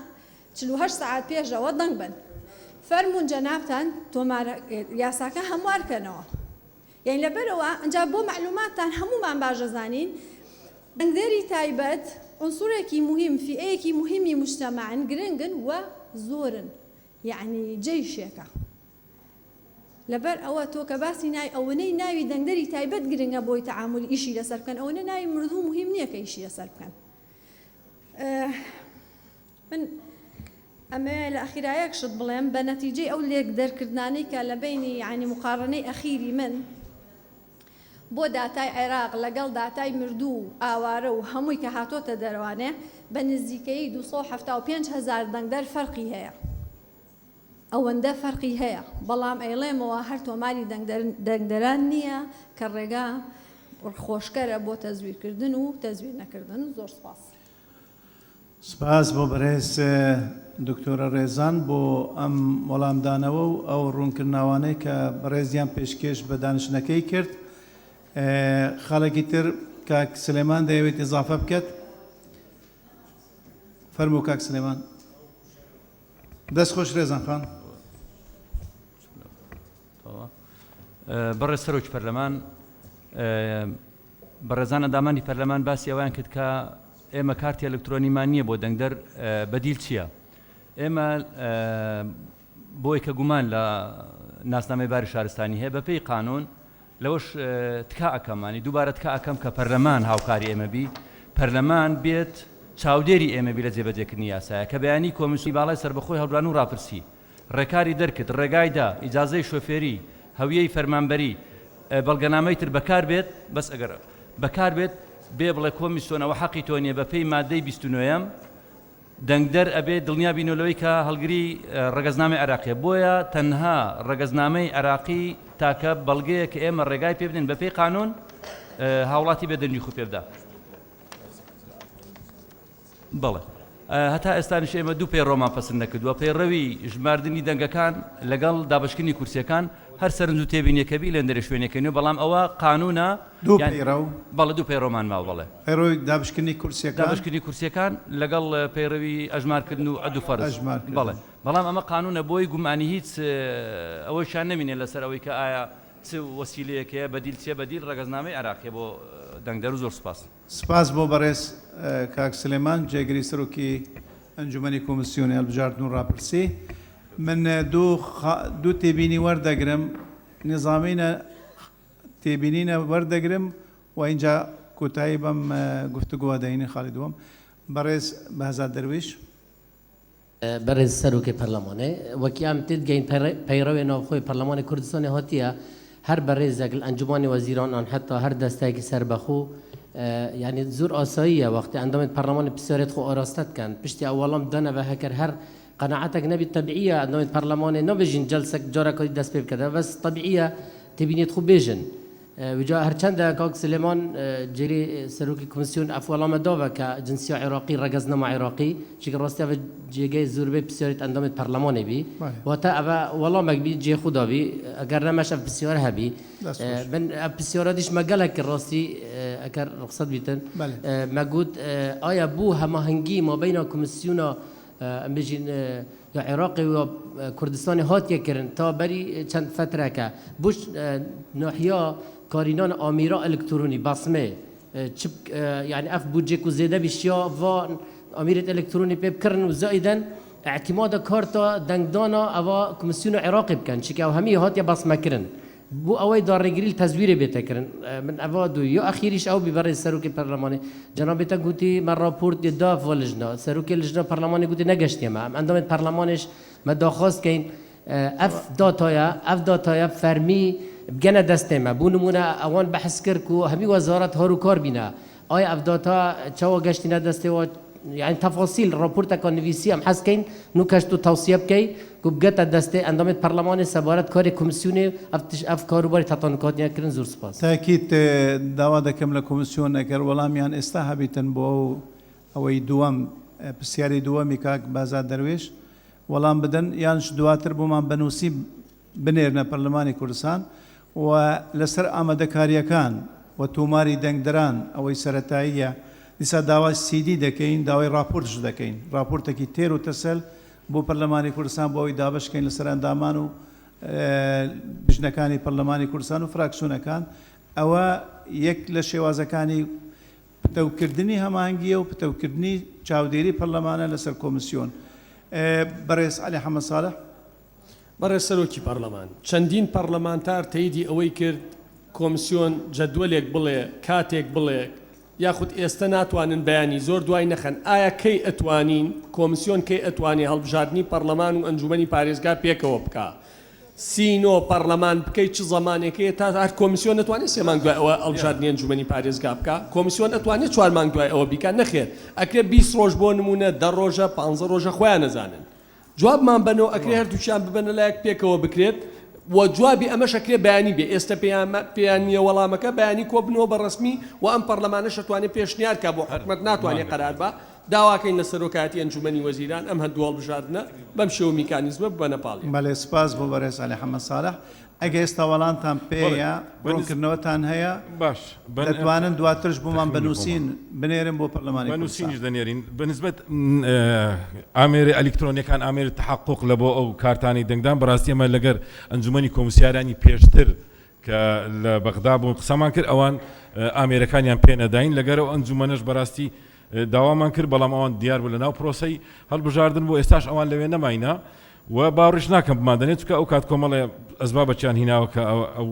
Speaker 8: 48 سەعات پێشەوە دەنگ بن فەرموون جەنابتان تۆمار یاساکە هەموار کەنەوە یانی لەبەرئەوە ئنجا بۆ مەعلوماتتان هەموومان باش دەزانین دەنگدەری تایبەت عونسورێکی موهیم فیئەیەکی موهیمی موجتەمەعن گرنگن و زۆرن یەعنی جەیشێکە لەبەر ئەوە تۆ کە باسی ناوی ئەوەنەی ناوی دەنگدەری تایبەت گرنگە بۆی تەعامولی ئیشی لەسەر بکەن ئەوەنە ناوی مردوو موهیم نییە کە ئیشی لەسەر بکەن من ئەمەوێ لە ئەخیرا یەک شت بڵێم بە نەتیجەی ئەو لێک دەرکردنانەی کە لە بەینی یانی موقارەنەی ئەخیری من بۆ داتای عێراق لەگەڵ داتای مردوو و ئاوارە و هەمووی کە هاتۆتە دەروانێ بە نزیکەیی 275 هەزار دەنگدەر فەرقی هەیە ئەوەندە فەرقی هەیە بەڵام ئەیڵێمەوە هەر تۆماری دەنگدەران نییە کە ڕێگا خۆشکەرە بۆ تەزویرکردن و تەزویر نەکردن زۆر سپاس.
Speaker 1: سپاس بۆ بەرێز دکتۆرە رێزان بۆ ئەم وەڵامدانەوە و ئەو ڕوونکردناوانەی کە بەڕێزیان پێشکێش بە دانیشتنەکەی کرد. خاڵێکی تر کاک سلێمان دەیەوێت ئیزافە بکەت فەرموو کاک سلێمان. دەست خۆش رێزان خان.
Speaker 5: بەڕێز سەرۆکی پەرلەمان، بەڕێزان ئەندامانی پەرلەمان باسی ئەوەیان کرد کە ئێمە کارتی ئەلکترۆنیمان نییە بۆ دەنگدەر بەدیل چییە؟ ئێمە بۆی کە گومان لە ناسنامەی باری شارستانی هەیە بەپێی قانون لەوەش تکا ئەکەم انی دووبارە تکا ئەکەم کە پەرلەمان هاوکاری ئێمە بی پەرلەمان بێت چاودێری ئێمە بی لە جێبەجێکردنی یاسایە کە بەیانی کۆمیسیۆنی باڵای سەربەخۆی هەڵبژاردن و ڕاپرسی ڕێکاری دەرکرد ڕێگای دا ئیجازەی شۆفێری هەویەی فەرمانبەری بەڵگەنامەی تر بەکار بێت بەس ئەگەر بەکار بێت بێ بڵێ کۆمیسیۆن ئەوە حەقی تۆ نیە بەپێی مادەی 29 ەم دەنگدەر ئەبێ دڵنیا بینەوە لەوەی کە هەڵگری ڕەگەزنامەی عێراقیە بۆیە تەنها ڕەگەزنامەی عێراقی تاکە بەڵگەیە کە ئێمە ڕێگای پێ بدەین بەپێی قانون هاوڵاتی بێ دەنگی خۆی پێ بدا. بەڵێ هەتا ئێستانیش ئێمە دوو پەیڕەومان پەسند نەکردووە پەیڕەوی ژماردنی دەنگەکان لەگەڵ دابەشکردنی کورسیەکان هەر سەرنج و تێبینیەکە بی لێندەرێ شوێنێکەینەوە بەڵام ئەوە قانونە
Speaker 1: دوو پەیڕەو؟
Speaker 5: بەڵێ دوو پەیڕەومان ماوە بەڵێ.
Speaker 1: پەیڕەوی دابشکردنی کورسیەکان؟
Speaker 5: دابشکردنی کورسیەکان لەگەڵ پەیڕەوی ئەژمارکردن و عەد و فەرز.
Speaker 1: ئەژمارکردن.
Speaker 5: بەڵێ بەڵام ئەمە قانونە بۆی گومانی هیچ ئەوەیشیان نەمینێ لەسەر ئەوەی کە ئایا چ وەسیلەیەک هەیە بەدیل چیە بەدیل ڕەگەزنامەی عێراقیە بۆ دەنگدەر و زۆر سوپاس.
Speaker 1: سپاس بۆ بەڕێز کاک سلێمان جێگری سەرۆکی ئەنجومەنی کۆمیسیۆنی هەڵبژاردن و ڕاپرسی. من دوو تێبینی وەردەگرم، نیزامینە تێبینینە وەردەگرم و ئینجا کۆتایی بەم گفتوگۆوە دەهێنین خاڵی دووەم. بەڕێز بەهزاد دەرویش.
Speaker 9: بەڕێز سەرۆکێ پەرلەمانێ، وەکی ئەم تێدگەین پەیڕەوێ ناوخۆی پەرلەمانی کوردستانێ هاتیە هەر بەڕێزەک لە ئەنجومانی وەزیران ئان حەتا هەر دەستەیەکی سەربەخۆ یانی زۆر ئاساییە وەختی ئەندامێت پەرلەمانی پرسیارێت خۆ ئاراستە دکەن پشتی ئەو وەڵام دانەوە هەکەر هەر قەناعەتەک نەبی تەبیعیە ئەندامێت پەرلەمانێ نابێژین جەلسەک جارەکە دەست پێ بکەدە بەس تەبیعیە تێبینێت خۆ بێژن وجا هەرچەندە کاک سلێمان جێگری سەرۆکی کۆمسیۆن ئەف وەڵامە داوە کە جنسیا عێراقی ڕەگەزنامە عێراقی چونکە ڕاستی ئەڤ جێگەی زۆربەی پرسیارێت ئەندامێت پەرلەمانێ بی واتە ئەڤ وەڵامێک بی جێ خودا بی ئەگەر نەمەش ئەف پرسیارە هەبی من ئەف پرسیارە دیش مە گەلەک کرد ڕاستی ئەگەر ڕوخسەت بیتن مە گوت ئایا بوو هەماهەنگی مابەینا کۆمسیۆنا ئەم بێژین یا عێراقی و کوردستانی هاتیە کرن تا بەری چەند فترەکە بوش ناحیا کارینان ئامیرا ئەلکترونی بەسمێ چ یعنی ئەف بودجێک و زێدە بیشیا ڤان ئامیرت ئەلکترونی پێ بکڕن و زائیدەن اعتماد کارتا دەنگدانا ئەوە کۆمسیۆن عێراقی بکەن چونکە ئەو هەمی هاتیە بەسمەکردن بۆ ئەوەی دا ڕێگری لە تەزویرێ بێتە کرن من ئەڤا دوو یا ئەخیریش ئەو بی بەڕێز سەرۆکی پەرلەمانی جەنابی تە گوتی مە ڕاپۆرت دا ڤۆ لژنە سەرۆکی لژنە پەرلەمانی گوتی نەگەشتیە مە ئەم ئەندامێت پەرلەمانیش مە داخواست کەین ئەف داتایە ئەف داتایە فەرمی بگەنە دەستێ مە بۆ نمونە ئەوان بەحس کرد کو هەمی وەزارەت هار و کار بینە ئایا ئەف داتا چاوا گەشتینە دەستێ وە یانی تەفاسیل ڕاپۆرتەکە نویسی ئەم حەز کەین نو کەش تو تەوسیە بکەی کو بگەتە دەستێ ئەندامێت پەرلەمانێ سەبارەت کارێ کۆمسیونێ ئەف تش ئەف کاروباری تەتانوکاتنیا کرن زۆر سپاس.
Speaker 1: تاکید داوا دەکەم لە کۆمسیۆن ئەگەر وەڵامیان ئێستا هەبیتن بۆ ئەو ئەوەی دووەم پرسیاری دووەمی کاک بازاد دەروێش وەڵام بدەن یانش دواتر بۆمان بەنووسی بنێرنە پەرلەمانی کوردستان و لەسەر ئامادەکارییەکان و تۆماری دەنگدەران ئەوەی سەرەتاییە، دیسان داوای سیدی دەکەین، داوای ڕاپۆرتش دەکەین، ڕاپۆرتێکی تێر و تەسەل بۆ پەرلەمانی کوردستان بۆ ئەوەی دابەش کەین لەسەر ئەندامان و لیژنەکانی پەرلەمانی کوردستان و فراکسیۆنەکان، ئەوە یەک لە شێوازەکانی پتەوکردنی هەماهەنگییە و پتەوکردنی چاودێری پەرلەمانە لەسەر کۆمسیۆن. بەڕێز عەلی حەمە ساڵح.
Speaker 10: بەڕێز سەرۆکی پەڕلەمان، چەندین پەڕلەمانتار تەیدی ئەوەی کرد کۆمسیۆن جەدوەلێک بڵێ، کاتێک بڵێ، یاخود ئێستە ناتوانن بەیانی زۆر دوای نەخەن، ئایا کەی ئەتوانین، کۆمسیۆن کەی ئەتوانێ هەڵبژاردنی پەڕلەمان و ئەنجومەنی پارێزگا پێکەوە بکا؟ سینۆ پەڕلەمان بکەی چ زەمانێک هەیە تا هەر کۆمسیۆن ئەتوانێ سێ مانگ دوای ئەوە هەڵبژاردنی ئەنجومەنی پارێزگا بکا؟ کۆمسیۆن ئەتوانێ چوار مانگ دوای ئەوە بیکا؟ نەخێر ئەکرێ 20 ڕۆژ بۆ نمونە دە ڕۆژە پانزە ڕۆژە خۆیان ئەزانن. جوابمان بەنەوە ئەکرێ هەردووکیان ببەنە لایەک پێکەوە بکرێت و جوابی ئەمەش ئەکرێ بەیانی بێ ئێستە پێیان پێیان نییە وەڵامەکە بەیانی کۆبنەوە بە ڕەسمی و ئەم پەڕلەمانەش ئەتوانێ پێشنیار کا بۆ حکومەت ناتوانێ قەرار با داواکەین لە سەرۆکایەتی ئەنجومەنی وەزیران ئەم هەردوو هەڵبژاردنە بەم شێوە میکانیزمە ببەنە پاڵیان.
Speaker 1: بەڵێ سپاس بۆ بەڕێز عەلی حەمە ساڵح. ئەگە ئێستا وەڵامتان
Speaker 2: بەڵێ
Speaker 1: پێیە،
Speaker 2: بە نس
Speaker 1: ڕوونکردنەوەتان هەیە،
Speaker 2: باش بە
Speaker 1: دەتوانن دواترش بۆمان بە
Speaker 2: تەخمینی
Speaker 1: نووسین
Speaker 2: خۆمان.
Speaker 1: بنێرن بۆ پەرلەمانی
Speaker 2: بە
Speaker 1: کوردستان.
Speaker 2: نووسینیش دەنێرین. بە نسبەت ئامێرە ئەلیکترۆنیەکان، ئامێری تەحەقوق لە بۆ ئەو کارتانەی دەنگدان، بەڕاستی ئێمە لەگەر ئەنجومەنی کۆمسیارانی پێشتر کە لە بەغدا بوون قسەمان کرد، ئەوان ئامێرەکانیان پێ نەداین، لەگەر ئەو ئەنجومەنەش بەڕاستی داوامان کرد، بەڵام ئەوان دیار بوو لەناو پرۆسەی هەڵبژاردن بوو، ئێستاش ئەوان لەوێ نەماینە و باوەڕیش ناکەم بماندەنێ، چونکە ئەو کات کۆمەڵێ ئەسبابەکیان هیناوە کە ئەو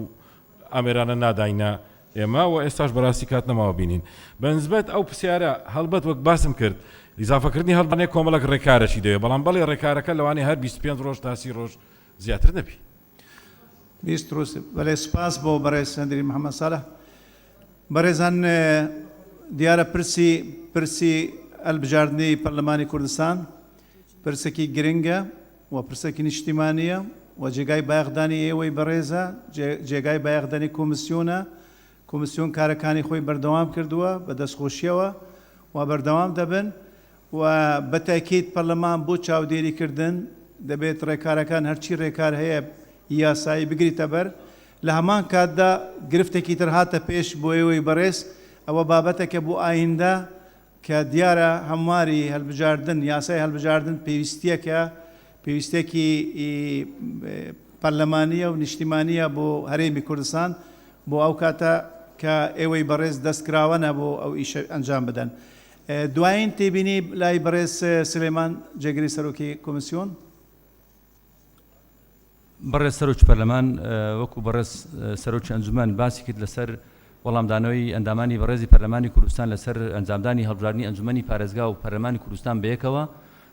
Speaker 2: ئامێرانە ناداینە ئێمە و ئێستاش بەراستی کات نەماوە بینین. بە نسبەت ئەو پرسیارە هەڵبەت وەک باسم کرد ئیزافەکردنی هەڵبەنێ کۆمەڵێک ڕێکارەکی دەوێ، بەڵام بەڵێ ڕێکارەکە لەوانەیە هەر 25 ڕۆژ تا 30 ڕۆژ زیاتر نەبی.
Speaker 1: 20 ڕۆژ بەڵێ سپاس بۆ بەڕێز هەندرین محەمەد ساڵح. بەڕێزان دیارە پرسی پرسی هەلبژاردنی پەرلەمانی کوردستان پرسێکی گرنگە و پرسێکی نیشتیمانیە و جێگای بایەخدانی ئێوەی بەڕێزە، جێگای بایەخدانی کۆمسیۆنە، کۆمسیۆن کارەکانی خۆی بەردەوام کردووە بە دەستخۆشیەوە و بەردەوام دەبن و بە تەئکید پەرلەمان بۆ چاودێری کردن دەبێت ڕێکارەکان هەرچی ڕێکار هەیە یاسایی بگریتە بەر، لە هەمان کاتدا گرفتێکی تر هاتە پێش بۆ ئێوەی بەڕێز ئەوە بابەتێکە بۆ ئایندە کە دیارە هەمواری هەلبژاردن، یاسای هەلبژاردن پێویستیەکە، پێویستیەکی پەرلەمانیە و نیشتیمانیە بۆ هەرێمی کوردستان بۆ ئەو کاتە کە ئێوەی بەڕێز دەست کراوەنە بۆ ئەو ئیشە ئەنجام بدەن. دوایین تێبینی لای بەڕێز سلێمان جێگری سەرۆکی کۆمیسیۆن.
Speaker 5: بەڕێز سەرۆکی پەرلەمان، وەکو بەڕێز سەرۆکی ئەنجومەن باسی کرد لەسەر وەڵامدانەوەی ئەندامانی بەڕێزی پەرلەمانی کوردستان لەسەر ئەنجامدانی هەڵبژاردنی ئەنجومەنی پارێزگا و پەرلەمانی کوردستان بەیەکەوە،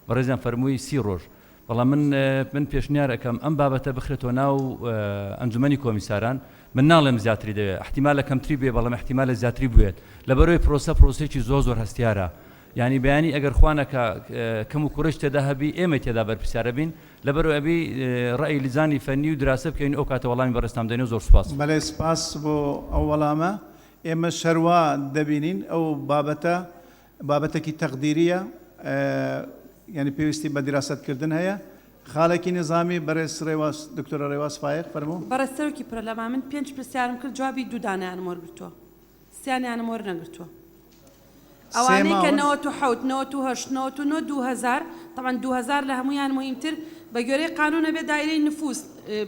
Speaker 5: بەڕێزیان فەرمووی 30 ڕۆژ، بەڵام من من پێشنیار ئەکەم ئەم بابەتە بخرێتەوە ناو ئەنجومەنی کۆمیساران، من ناڵێم زیاتری دەوێت، ئیحتیمالە کەمتری بوێ بەڵام ئیحتیمالە زیاتری بوێت، لەبەرئەوەی پرۆسە پرۆسەیەکی زۆر زۆر هەستیارە، یانی بەیانی ئەگەر خوا نەکا کەم و کوڕیش تێدا هەبی ئێمەی تێدا بەرپرسیارە بین، لەبەرئەوەی ئەبی ڕەئی لجانی فەنی و دراسە بکەین ئەو کاتە وەڵامی بەڕێزتان بدەینەوە زۆر سوپاس.
Speaker 1: بەلێ سپاس بۆ ئەو وەڵامە. ئێمەش هەروا دەبینین ئەو بابەتە بابەتێکی تەقدیرییە یانی پێویستی بە دیراسەت کردن هەیە. خاڵێکی نیزامی بەرێز رێواس دکتۆرە رێواس فایەق فەرموو.
Speaker 11: بەڕێز سەرۆکی پەرلەمان من پێنج پرسیارم کرد جوابی دوو دانەیانم وەرگرتووە سیانیانم وەرنەگرتووە.
Speaker 1: سێ
Speaker 11: ئەوانەی کە
Speaker 1: ماون.
Speaker 11: 97، 98، 99، 2000، تەبعەن 2000 لە هەموویان موهیمتر، بە گوێرەی قانوون ئەبێ دایرەی نفوس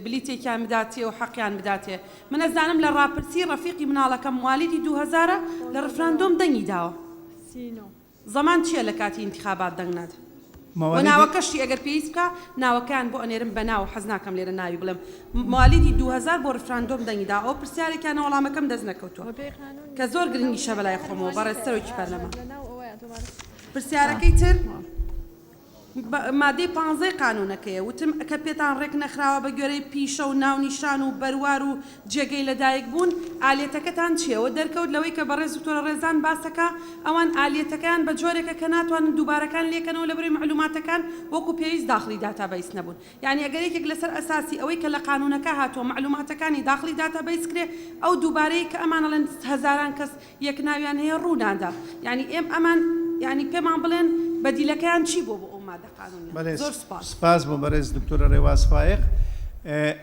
Speaker 11: بلیتێکیان بداتێ و حەقیان بداتێ. من ئەزانم لە ڕاپرسی ڕەفیقی مناڵەکەم موالیدی دووهەزارە لە ڕفراندۆم دەنگی داوە. زەمان چیە لە کاتی ئینتیخابات دەنگ نادە. وە
Speaker 1: موالیدی.
Speaker 11: ناوەکەشی ئەگەر پێویست بکا ناوەکەیان بۆ ئەنێرم بە ناو حەز ناکەم لێرە ناوی بڵێم موالیدی 2000 بۆ ڕیفراندۆم دەنگی دا ئەوە پرسیارێکیانە وەڵامەکەم دەست نەکەوتووە کە زۆر گرنگیشە بەلای خۆمەوە بەڕێز سەرۆکی پەرلەمان پرسیارەکەی تر مادەی پانزەی قانوونەکەیە وتم کە پێتان ڕێک نەخراوە بە گوێرەی پیشە و ناونیشان و بەروار و جێگەی لەدایک بوون ئالیەتەکەتان چیە وە دەرکەوت لەوەی کە بەڕێز دکتۆرە ڕێزان باسەکا ئەوان ئالیەتەکەیان بە جۆرێکە کە ناتوانن دووبارەکان لێکەنەوە لەبەرەی مەعلوماتەکان وەکو پێویست داخڵی داتابەیس نەبوون یانی ئەگەر یەکێک لەسەر ئەساسی ئەوەی کە لە قانونەکە هاتووە مەعلوماتەکانی داخڵی داتابەیس کرێ ئەو دووبارەی کە ئەمان ئەڵێن هەزاران کەس یەک ناویان هەیە ڕوو نادا یانی ئێم ئەمان یانی پێمان بڵێن بەدیلەکەیان چی بووە بۆ ئەو مادە قانونیە
Speaker 1: بەلێ
Speaker 11: زۆر سوپاس.
Speaker 1: سپاس بۆ بەرێز دکتۆرە رێواز فایەق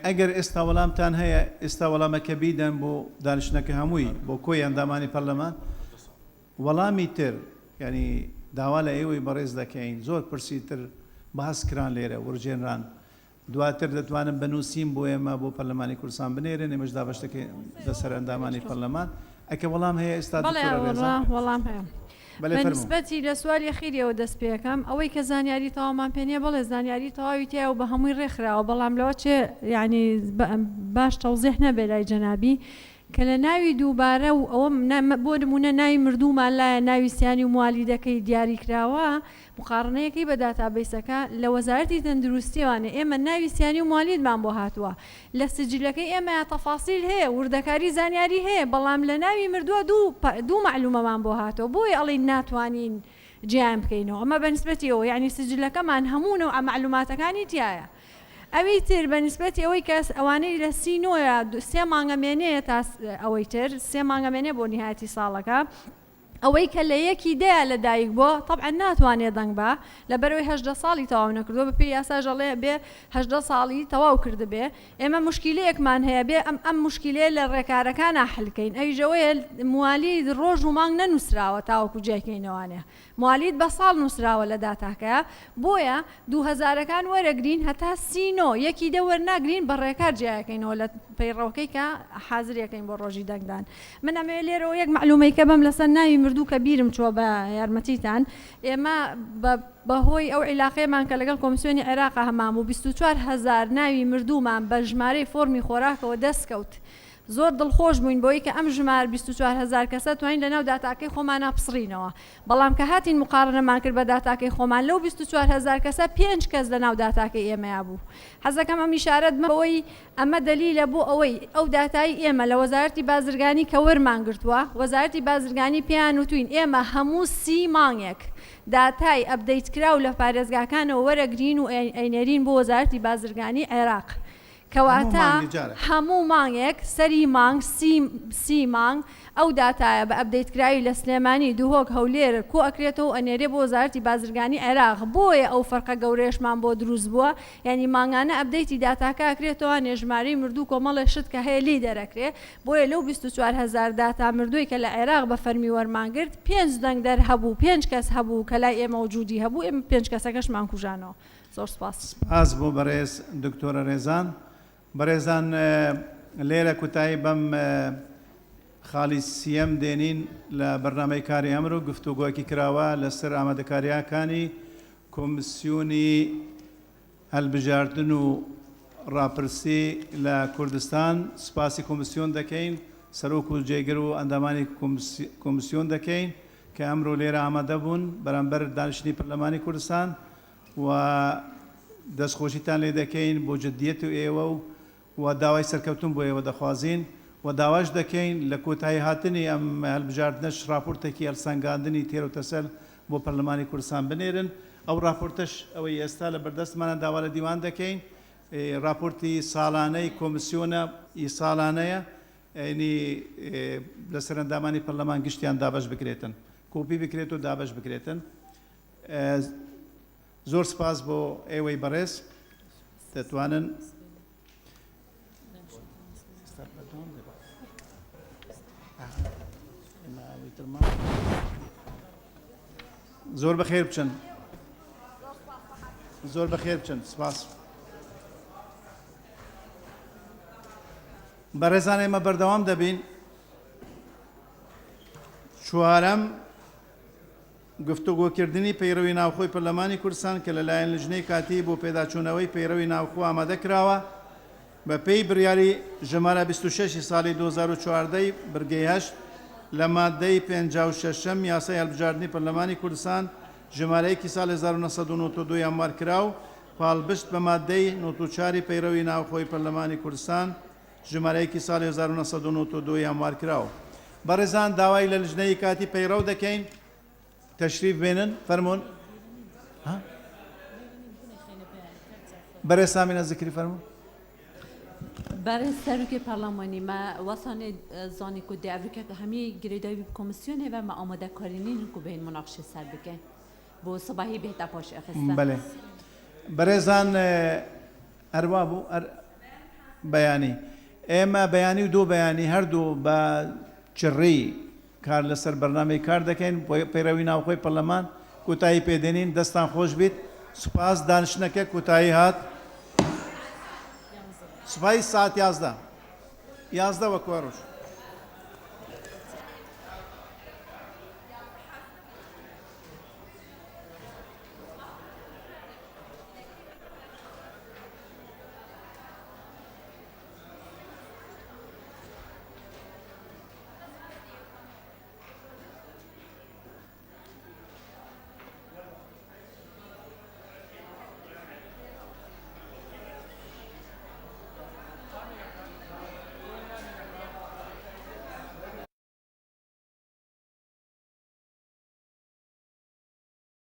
Speaker 1: ئەگەر ئێستا وەڵامتان هەیە ئێستا وەڵامەکە بیدەن بۆ دانیشتنەکە هەمووی بۆ کۆی ئەندامانی پەرلەمان وەڵامی تر یانی داوا لە ئێوەی بەڕێز دەکەین زۆر پرسی تر باس کران لێرە ورژێنران دواتر دەتوانن بە نووسین بۆ ئێمە بۆ پەرلەمانی کوردستان بنێرن، ئێمەش دابەش دەکەین بەسەر ئەندامانی پەرلەمان. ئەکە وەڵام هەیە ئێستا
Speaker 8: بەڵێ
Speaker 1: دکتۆرە ڕێزان؟
Speaker 8: وەڵام هەیە.
Speaker 1: بەلێ
Speaker 8: بە
Speaker 1: فەرموو.
Speaker 8: نیسبەتی لە سوالی ئەخیریەوە دەست پێکەم، ئەوەی کە زانیاری تەواومان پێ نییە، بەڵێ زانیاری تەواوی تیایە و بە هەمووی ڕێکخراوە، بەڵام لەوە چێ یانی باش تەوزیح نەبێ لای جەنابی کە لە ناوی دووبارە و ئەوە بۆ نموونە ناوی مردوومان لایە ناوی سیانی و موالیدەکەی دیاری کراوە، مقاڕنەیەکەی بە داتابەیسەکە لە وەزارەتی تەندروستیەوانێ ئێمە ناوی سیانی و موالیدمان بۆ هاتووە لە سجلەکەی ئێمەیا تەفاسیل هەیە وردەکاری زانیاری هەیە بەڵام لە ناوی مردووە دوو دوو مەعلومەمان بۆ هاتووە بۆیە ئەڵێین ناتوانین جیایان بکەینەوە ئەمە بە نسبەتی ئەوە یانی سجلەکەمان هەموو نەوعە مەعلوماتەکانی تیایە ئەوی تر بە نسبەتی ئەوەی کە ئەوانەی لە سی نۆیە سێ مانگە مێنێ تا ئەوەی تر سێ مانگە مێنێ بۆ نیهایەتی ساڵەکە. ئەوەی کە لە یەکی دەیا لە دایک بووە تەبعەن ناتوانێ دەنگ با لەبەرئەوەی 18 ساڵی تەواو نەکردووە بەپێی یاساش ئەڵێ ئەبێ 18 ساڵی تەواو کردبێ ئێمە موشکیلەیەکمان هەیە بێ ئەم ئەم موشکیلەیە لە ڕێکارەکانا حل کەین ئەویش ئەوەیە موالید ڕۆژ و مانگ نەنووسراوە تاوەکو جیای کەینەوانێ موالید بە ساڵ نووسراوە لە داتاکەیا بۆیە دوو هەزارەکان وەرەگرین هەتا سی نۆ یەکی دە وەرناگرین بە ڕێکار جیایەکەینەوە لە پەیڕەوەکەی کە حازریەکەین بۆ ڕۆژی دەنگدان من ئەمەوێ لێرەوە یەک مەعلومەیکە بەم لەسەر ناوی مردوو کە بیرم چووە بە یارمەتیتان ئێمە بە بەهۆی ئەو عیلاقەیەمان کە لەگەڵ کۆمسیۆنی عێراقا هەمانبوو 24 هەزار ناوی مردوومان بە ژمارەی فۆرمی خۆراکەوە دەستکەوت زۆر دڵخۆش بووین بەوەی کە ئەم ژمار 24 هەزار کەسە توانین لەناو داتاکەی خۆمانا پسڕینەوە بەڵام کە هاتین موقارەنەمان کرد بە داتاکەی خۆمان لەو 24 هەزار کەسە پێنج کەس لەناو داتاکەی ئێمەیا بوو حەزەکەم ئەم ئیشارەت بەم بەوەی ئەمە دەلیلە بۆ ئەوەی ئەو داتای ئێمە لە وەزارەتی بازرگانی کە وەرمان گرتووە وەزارەتی بازرگانی پێیان وتوین ئێمە هەموو سی مانگێک داتای update کراو لە پارێزگاکانەوە وەرەگرین و ئەینێرین بۆ وەزارەتی بازرگانی عێراق کەواتە هەموو مانگێک سەری مانگ سی سی مانگ ئەو داتایە بە update کراوی لە سلێمانی، دهۆک، هەولێر کۆ ئەکرێتەوە و ئەنێرێ بۆ وەزارەتی بازرگانی عێراق بۆیە ئەو فەرقە گەورەیەشمان بۆ دروست بووە یانی مانگانە update ی داتاکە ئەکرێتەوە نێ ژمارەی مردوو کۆمەڵێ شت کە هەیە لێی دەرەکرێ بۆیە لەو 24 هەزار داتا مردووی کە لە عێراق بە فەرمی وەرمان گرت پێنج دەنگدەر هەبوو پێنج کەس هەبوو کە لای ئێمە وجودی هەبوو ئێمە پێنج کەسەکەشمان کوژانەوە. زۆر سپاس.
Speaker 1: سپاس بۆ بەڕێز دکتۆرە ڕێزان. بەڕێزان لێرە کوتایی بەم خاڵی سیەم دێنین لە بەرنامەی کاری ئەمرۆ گفتوگۆیەکی کراوە لەسەر ئامادەکارییەکانی کۆمسیۆنی هەلبژاردن و ڕاپرسی لە کوردستان سپاسی کۆمسیۆن دەکەین سەرۆک و جێگر و ئەندامانی کۆمسیۆن دەکەین کە ئەمرۆ لێرە ئامادە بوون بەرامبەر دانیشتنی پەرلەمانی کوردستان و دەستخۆشیتان لێ دەکەین بۆ جدیەت و ئێوە و و داوای سەرکەوتن بۆ ئێوە دەخوازین و داواش دەکەین لە کۆتایی هاتنی ئەم هەلبژاردنەش ڕاپۆرتێکی هەلسەنگاندنی تێر و تەسەل بۆ پەرلەمانی کوردستان بنێرن ئەو ڕاپۆرتەش ئەوەی ئێستا لە بەردەستمانە داوا لە دیوان دەکەین ڕاپۆرتی ساڵانەی کۆمسیۆنە ی ساڵانەیە ینی لەسەر ئەندامانی پەرلەمان گشتیان دابەش بکرێتن کۆپی بکرێت و دابەش بکرێتن زۆر سپاس بۆ ئێوەی بەڕێز دەتوانن زۆر بەخێر بچن زۆر بەخێر بچن سپاس بەڕێزان ئێمە بەردەوام دەبین چوارەم گفتوگۆکردنی پەیڕەوی ناوخۆی پەرلەمانی کوردستان کە لەلایەن لجنەی کاتیی بۆ پێداچوونەوەی پەیڕەوی ناوخۆ ئامادە کراوە، بەپێی بڕیاری ژمارە 26 ی ساڵی 2014 ی بڕگەی هەشت لە ماددەی 56 ەم یاسای هەڵبژاردنی پەرلەمانی کوردستان ژمارە یەکی ساڵی 1992 ی هەموارکراو پاڵبشت بە ماددەی 94 ی پەیڕەوی ناوخۆی پەرلەمانی کوردستان ژمارە یەکی ساڵی 1992 ی هەموارکراو. بەڕێزان داوای لە لجنەی کاتی پەیڕەو دەکەین تەشریف بێنن فەرموون ها بەرێز سامینە زکری فەرموو.
Speaker 4: بەرێز سەرۆکی پەرلەمانی مە وەسانێ زانی کو دێ ئەڤریکا هەمی گرێداوی بە کۆمیسیۆنێ ڤە مە ئامادەکاری نین کو بێن مناقشێ سەر بکەن بۆ سبەهی بێتە پاش ئەخستە.
Speaker 1: بەلێ بەرێزان هەر وابوو هەر بەیانی ئێمە بەیانی و دوو بەیانی هەردوو بە چڕی کار لەسەر بەرنامەی کار دەکەین پەیڕەوی ناوخۆی پەرلەمان کۆتایی پێدێنین دەستان خۆش بیت سوپاس دانیشتنەکە کۆتایی هات سوپای ساعت 11 11 وەکو هەر ڕۆژ.